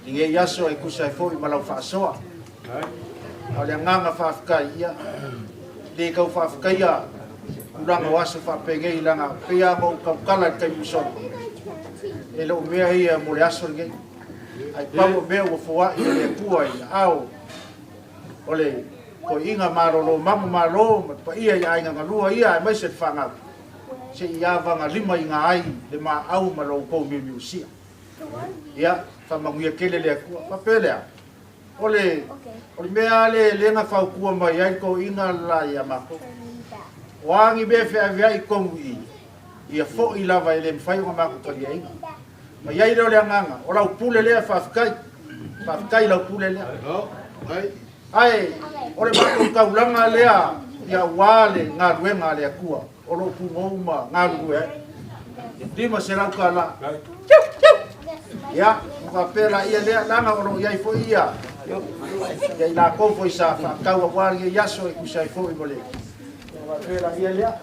[SPEAKER 2] i lenei aso e tusa ai foi ma lau faasoa. A o le agaga faafetai, ia, le tau faafetaia tulaga o aso faapenei, leaga pei lava ona ou tautala i le taimi ua sola, e le o mea ia mo le aso lenei, ae pau o mea ua foai e le Atua i aao o le toeaina malolo mamu malo ma le paia i aiga galua ia aemaise le fanau, se i avagalima ai le maau ma lo outou miumiusia. Ia, faamanuia tele le Atua. Faapea lea, o le, o le mea lava lea lea na fautua mai ai le toeaina le la ia matou. O a ni mea e feaveai i totonu i i, ia foi lava e le mafai ona matou taliaina. Ma i ai lea o le agaga, o lau pule lea faafetai. Faafetai i lau pule lea. Ae o le matou taulaga lea ia aua le galuega a le Atua o lo o pugou ma galulue ai. $500. Ia, ua faapea laia lea, leaga o lo o i ai foi ia ia i latou foi sa faatau aua lenei aso e tusa ai foi ma le faapea laia lea.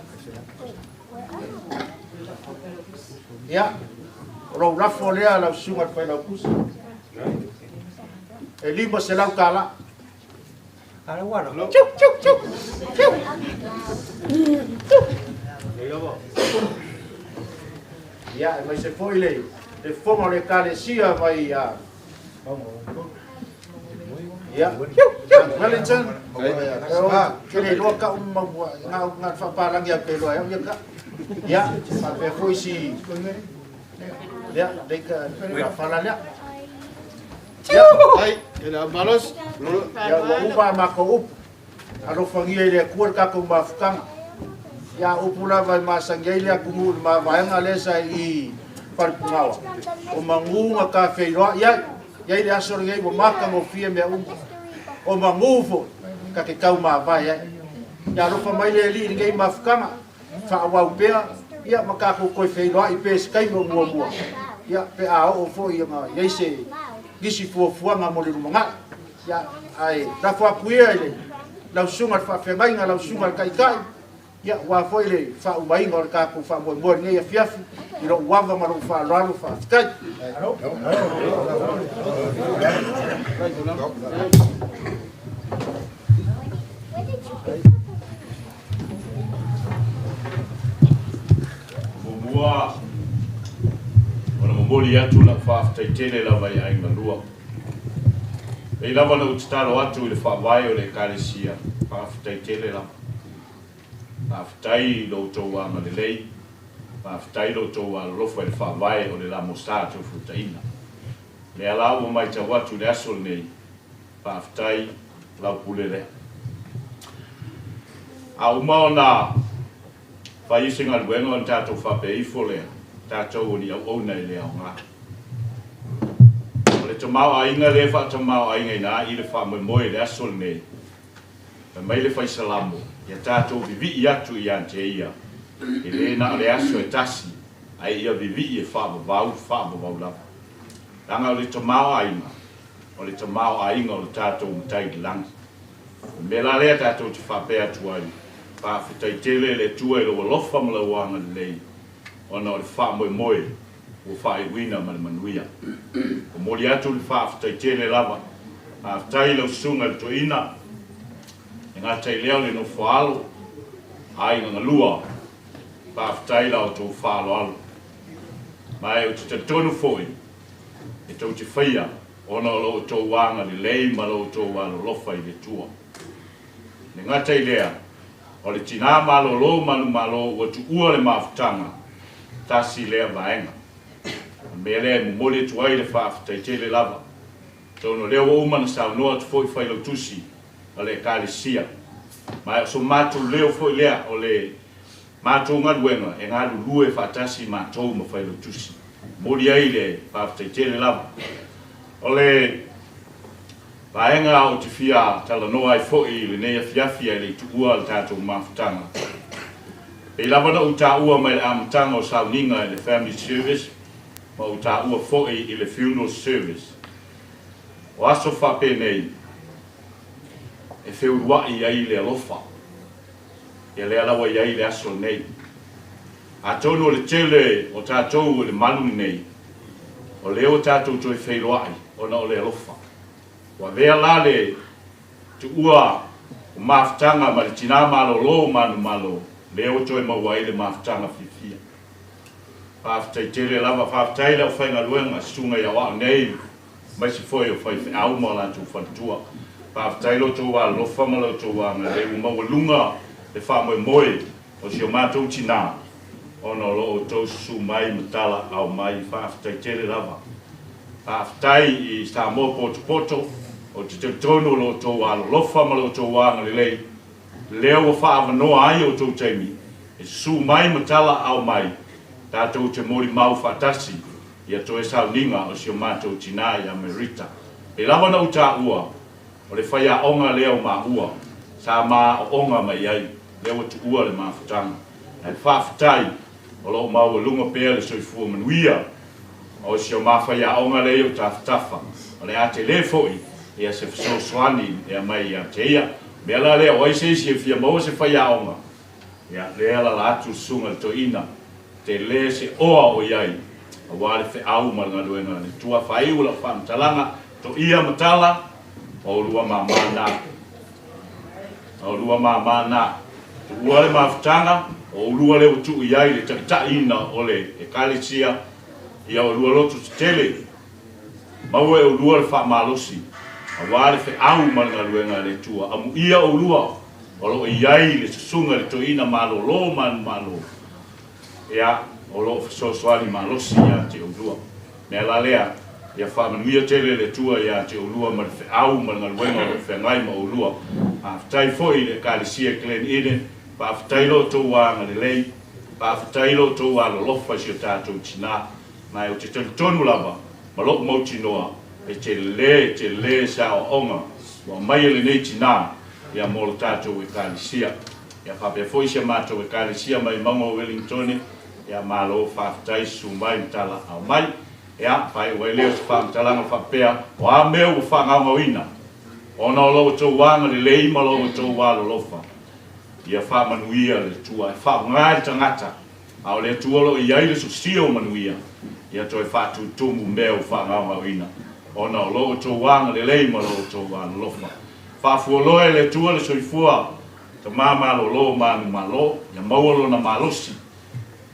[SPEAKER 2] Ia, o lou lafo lea lau susuga i le Failautusi. E $500. Tiu, tiu, tiu, tiu. Ia, aemaise foi le fofoga o le Ekalesia mai ia. Ia, tiu, tiu. Wellington. Ke le iloa ka'u ma mau na na faapalagi au ke iloa ai au ia kaʻu. Ia, faapea foi si lea leika fala lea. Ia,
[SPEAKER 3] Ai, e le malosi.
[SPEAKER 2] Ia ua uma a makou upu. Alofagia i le Atua le tatou mafutaga. Ia upu lava e masani ai le atunuu i le mavaega lea sa i Falepugaoa. O manu na tafeiloai ai. Iai le aso lenei ua matagofie mea uma. O manu foi ta te tau mavae ai. Ia alofa mai le Alii i lenei mafutaga. Faaauau pea, ia ma tatou toe feiloai pea i se taimi o muamua. Ia pe a oo foi ona i ai se nisi fuafuaga mo le lumanai. Ia, ae lafo atu ia i le lau susuga i le faafeagaiga, lau susuga i le Taitai, ia, aua foi le faaumaina o le tatou faamoemoe i lenei afiafi, i lou ava ma lou faaaloalo, faafetai.
[SPEAKER 6] Muamua ona momoli atu lau faafetai tele lava i aiga lua. Pei lava ona ou tatalo atu i le faavae o le Ekalesia, faafetai tele lava. Faafetai i lo outou agalelei, faafetai i lo outou alolofa i le faavae o le Lamosa Toefuataina. Lea la ua matau atu i le aso lenei, faafetai lau pule lea. A uma ona fai se galuega ona tatou faapea ifo lea, tatou o ni auauna e le aoga. O le tamaoaiga lea e faatamaoaigaina ai le faamoemoe i le aso lenei, fai mai le Fai Salamo, ia tatou vivii atu ia te ia, e le na o le aso e tasi, ae ia vivii e faavavau, faavavau lava. Leaga o le tamaoaiga, o le tamaoaiga o le tatou Matai i le lagi. O le mea la lea tatou te faapea atu ai, faafetai tele le Atua i lou alofa ma lau agalelei, ona o le faamoemoe ua faaiuina ma le manuia. Momoli atu le faafetai tele lava. Faafetai i lau susuga i le toeaina, e gata i lea o le nofo alo, aiga galua, faafetai la outou faaaloalo. Ma e ou te talitonu foi, e tou te faia ona o lo outou agalelei ma lo outou alolofa i le Atua. Le gata i lea, o le tinā malolo manumalo ua tuua le mafutaga, tasi lea vaega. O le mea lea e momoli atu ai le faafetai tele lava. Atonu o lea ua uma ona saunoa atu foi Failautusi o le Ekalesia. Ma o so matou leo foi lea o le matou galuega e galulue faatasi matou ma Failautusi. Momoli ai le faafetai tele lava. O le vaega ou te fia talanoa ai foi i lenei afiafi ae le i tuua le tatou mafutaga. Pei lava ona ou taua mai le amataga o sauniga i le Family Service ma ou taua foi i le Funeral Service. O aso faapenei e feuluai ai le alofa. Ia lea lava e i ai le aso lenei. Atonu o le tele o tatou i le malu lenei, o lea ua tatou toe feiloai ona o le alofa. Ua avea la le tuua o mafutaga ma le tinā malolo manumalo, lea ua toe maua ai le mafutaga fiafia. Faafetai tele lava, faafetai i le aufaigaluega, susuga i aoao nei, aemaise foi o faifeau ma o latou faletua. Faafetai lo outou alolofa ma lo outou agalelei ua maualuga le faamoemoe o si o matou tinā ona o lo outou susu mai ma tala ao mai. Faafetai tele lava. Faafetai i Samoa potopoto, ou te talitonu o lo outou alolofa ma lo outou agalelei lea ua faaavanoa ai outou taimi e susu mai ma tala ao mai tatou te molimau faatasi ia toe sauniga o si o matou tinā ia Merita. Pei lava ona ou taua, o le faiaoga lea o maua, sa ma aoaoga mai ai, lea ua tuua le mafutaga. Ae faafetai, o lo o maualuga pea le soifua manuia o si o ma faiaoga lea i ou tafatafa, o le a tele foi ia se fesoasoani e aumai ia te ia. O le mea la lea, o ai se isi e fia maua se faiaoga, ia, lea e alaala atu le susuga i le toeaina, tele se oa o i ai aua le feau ma le galuega a le Atua. Faaiu lau faamatalaga, toia ma tala, o oulua mama na. O oulua mama na. Tuua le mafutaga, o oulua lea ua tuu i ai le taitaiina o le Ekalesia, ia oulua loto tetele, maua e oulua le faamalosi. Auā le feau ma le galuega a le Atua. Amuia oulua o lo o i ai le susuga i le toeaina malolo manumalo, ia, o lo o fesoasoani malosi ia te oulua. Mea la lea, ia faamanuia tele le Atua ia te oulua ma le feau ma le galuega o lo o feagai ma oulua. Faafetai foi i le Ekalesia Glen Eden, faafetai lo outou agalelei, faafetai lo outou alolofa i si o tatou tinā. Ma ou te talitonu lava ma lo'u mautinoa e telē telē se aoaoga ua aumaia lenei tinā ia mo lo tatou Ekalesia. Ia faapea foi si a matou Ekalesia mai mauga o Wellingtone, ia malo faafetai susu mai ma talaau mai. Ia faaiu ai lea o se faamatalaga faapea, o a mea ua faagaogaoina ona o lo outou agalelei ma lo outou alolofa, ia faamanuia le Atua e faaaoga i le tagata A o le Atua o lo o i ai le sosia o manuia, ia toe faatutumu mea ua faagaogaoina, ona o lo outou agalelei ma lo outou alolofa. Faafualoa e le Atua le soifua tama malolo manumalo, ia maua lona malosi,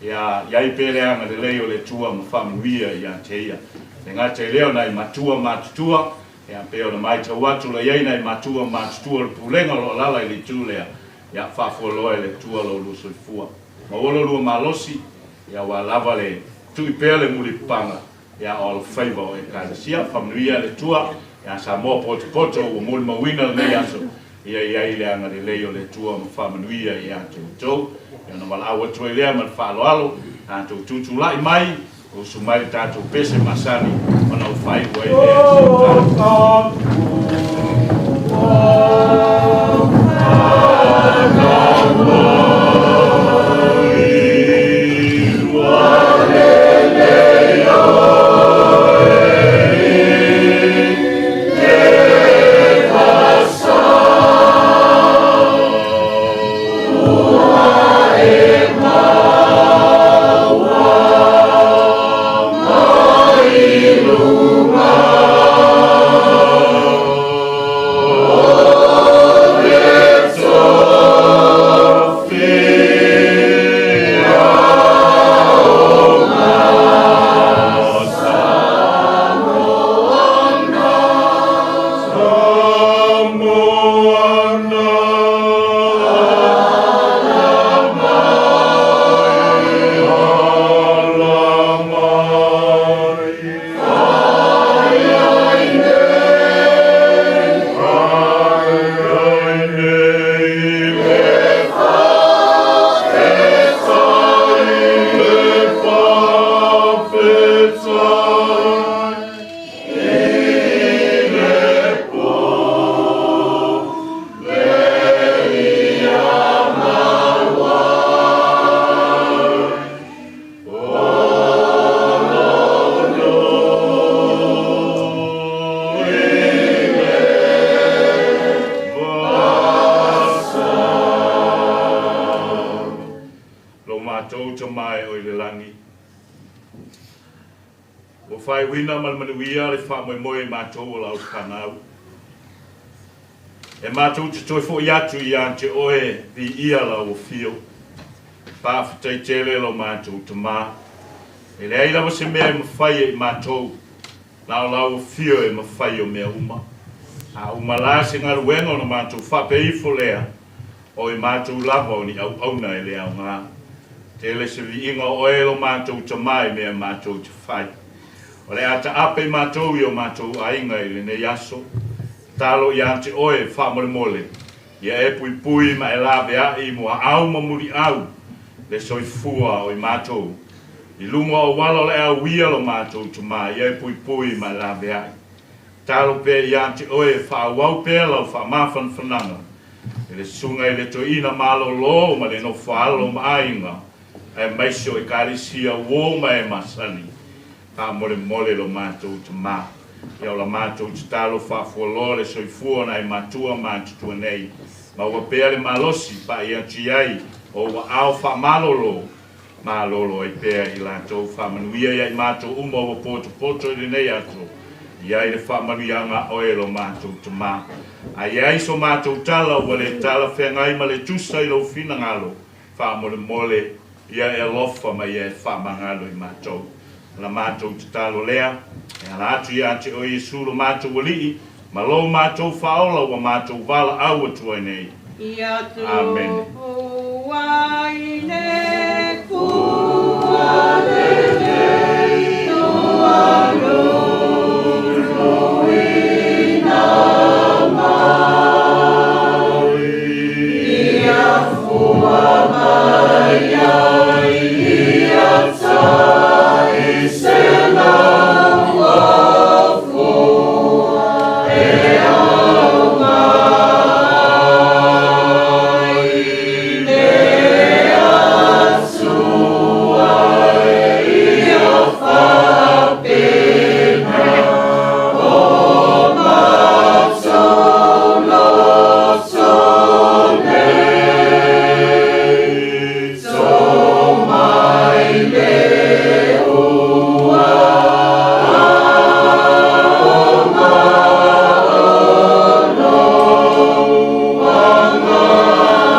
[SPEAKER 6] ia i ai pea le agalelei o le Atua ma faamanuia ia te ia. E le gata i lea o nai matua matutua, ia pei ona matau atu o lo o i ai nai matua matutua o le pulega o lo o alaala i le itu lea, ia faafualoa e le Atua lo oulua soifua. Maua lo lua malosi, ia aua lava le tui pea le mulipapaga, ia o alofaiva o Ekalesia. Faamanuia le Atua ia Samoa potopoto ua molimauina lenei aso, ia i ai le agalelei o le Atua ma faamanuia ia te outou. Ia ona valaau atu ai lea ma le faaaloalo, tatou tutulai mai, usu mai le tatou pese masani, ona ou faaiu ai lea i se tala. Lo matou Tama e oe i le lagi, ua faaiuina ma le manuia le faamoemoe i matou o lau fanau. E matou te toe fo'i atu ia te oe viia lau afio. Faafetai tele lo matou Tama. E leai lava se mea e mafai e i matou, na o lau afio e mafai o mea uma. A uma la se galuega ona matou faapea ifo lea, o i matou lava o ni auauna e le aoga. Tele se viiga o oe lo matou Tama i mea matou te fai. O le a taape i matou i o matou aiga i lenei aso. Tatalo ia te oe faamolemole, ia e puipui ma e laveai muaau ma muliau le soifua o i matou. I luga o auala o le a uia lo matou Tama, ia e puipui ma e laveai. Tatalo pea ia te oe faaauau pea lau faamafanafanaga i le susuga i le toeaina malolo ma le nofo alo ma aiga, aemaise o Ekalesia uo ma e masani. Faamolemole lo matou Tama. Ia o la matou tatalo faafualoa le soifua o nai matua matutua nei. Maua pea le malosi pa'i atu i ai o ou aao faamalolo, malolo ai pea i latou. Faamanuia ia i matou uma ua potopoto i lenei aso, i ai le faamanuiaga a oe lo matou Tama. A i ai so matou tala ua le talafeagai ma le tusa i lou finagalo, faamolemole ia e alofa ma ia e faamagalo i matou. O la matou tatalo lea, e ala atu ia te oe Iesu lo matou Alii, Ma lo matou faaola ua matou valaau atu ai nei.
[SPEAKER 7] Ia
[SPEAKER 6] Amene.
[SPEAKER 7] tupu ai le fua lelei tua luluina mai. Ia fua mai ai ia tai 100,000 e au mai le Atua ia faapena o matou loto nei. Tō mai le ua ao ma ono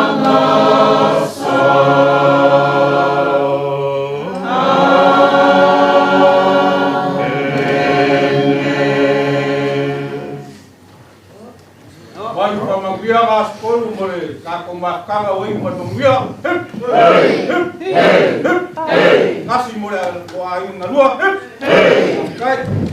[SPEAKER 7] agaga sa.
[SPEAKER 5] Mai faamanuia aso tolu mo le tatou mafutaga ua iu ma le manuia. Hip! Hip! Hip! Tasi mo le aiga galua. Hip! Faafetai.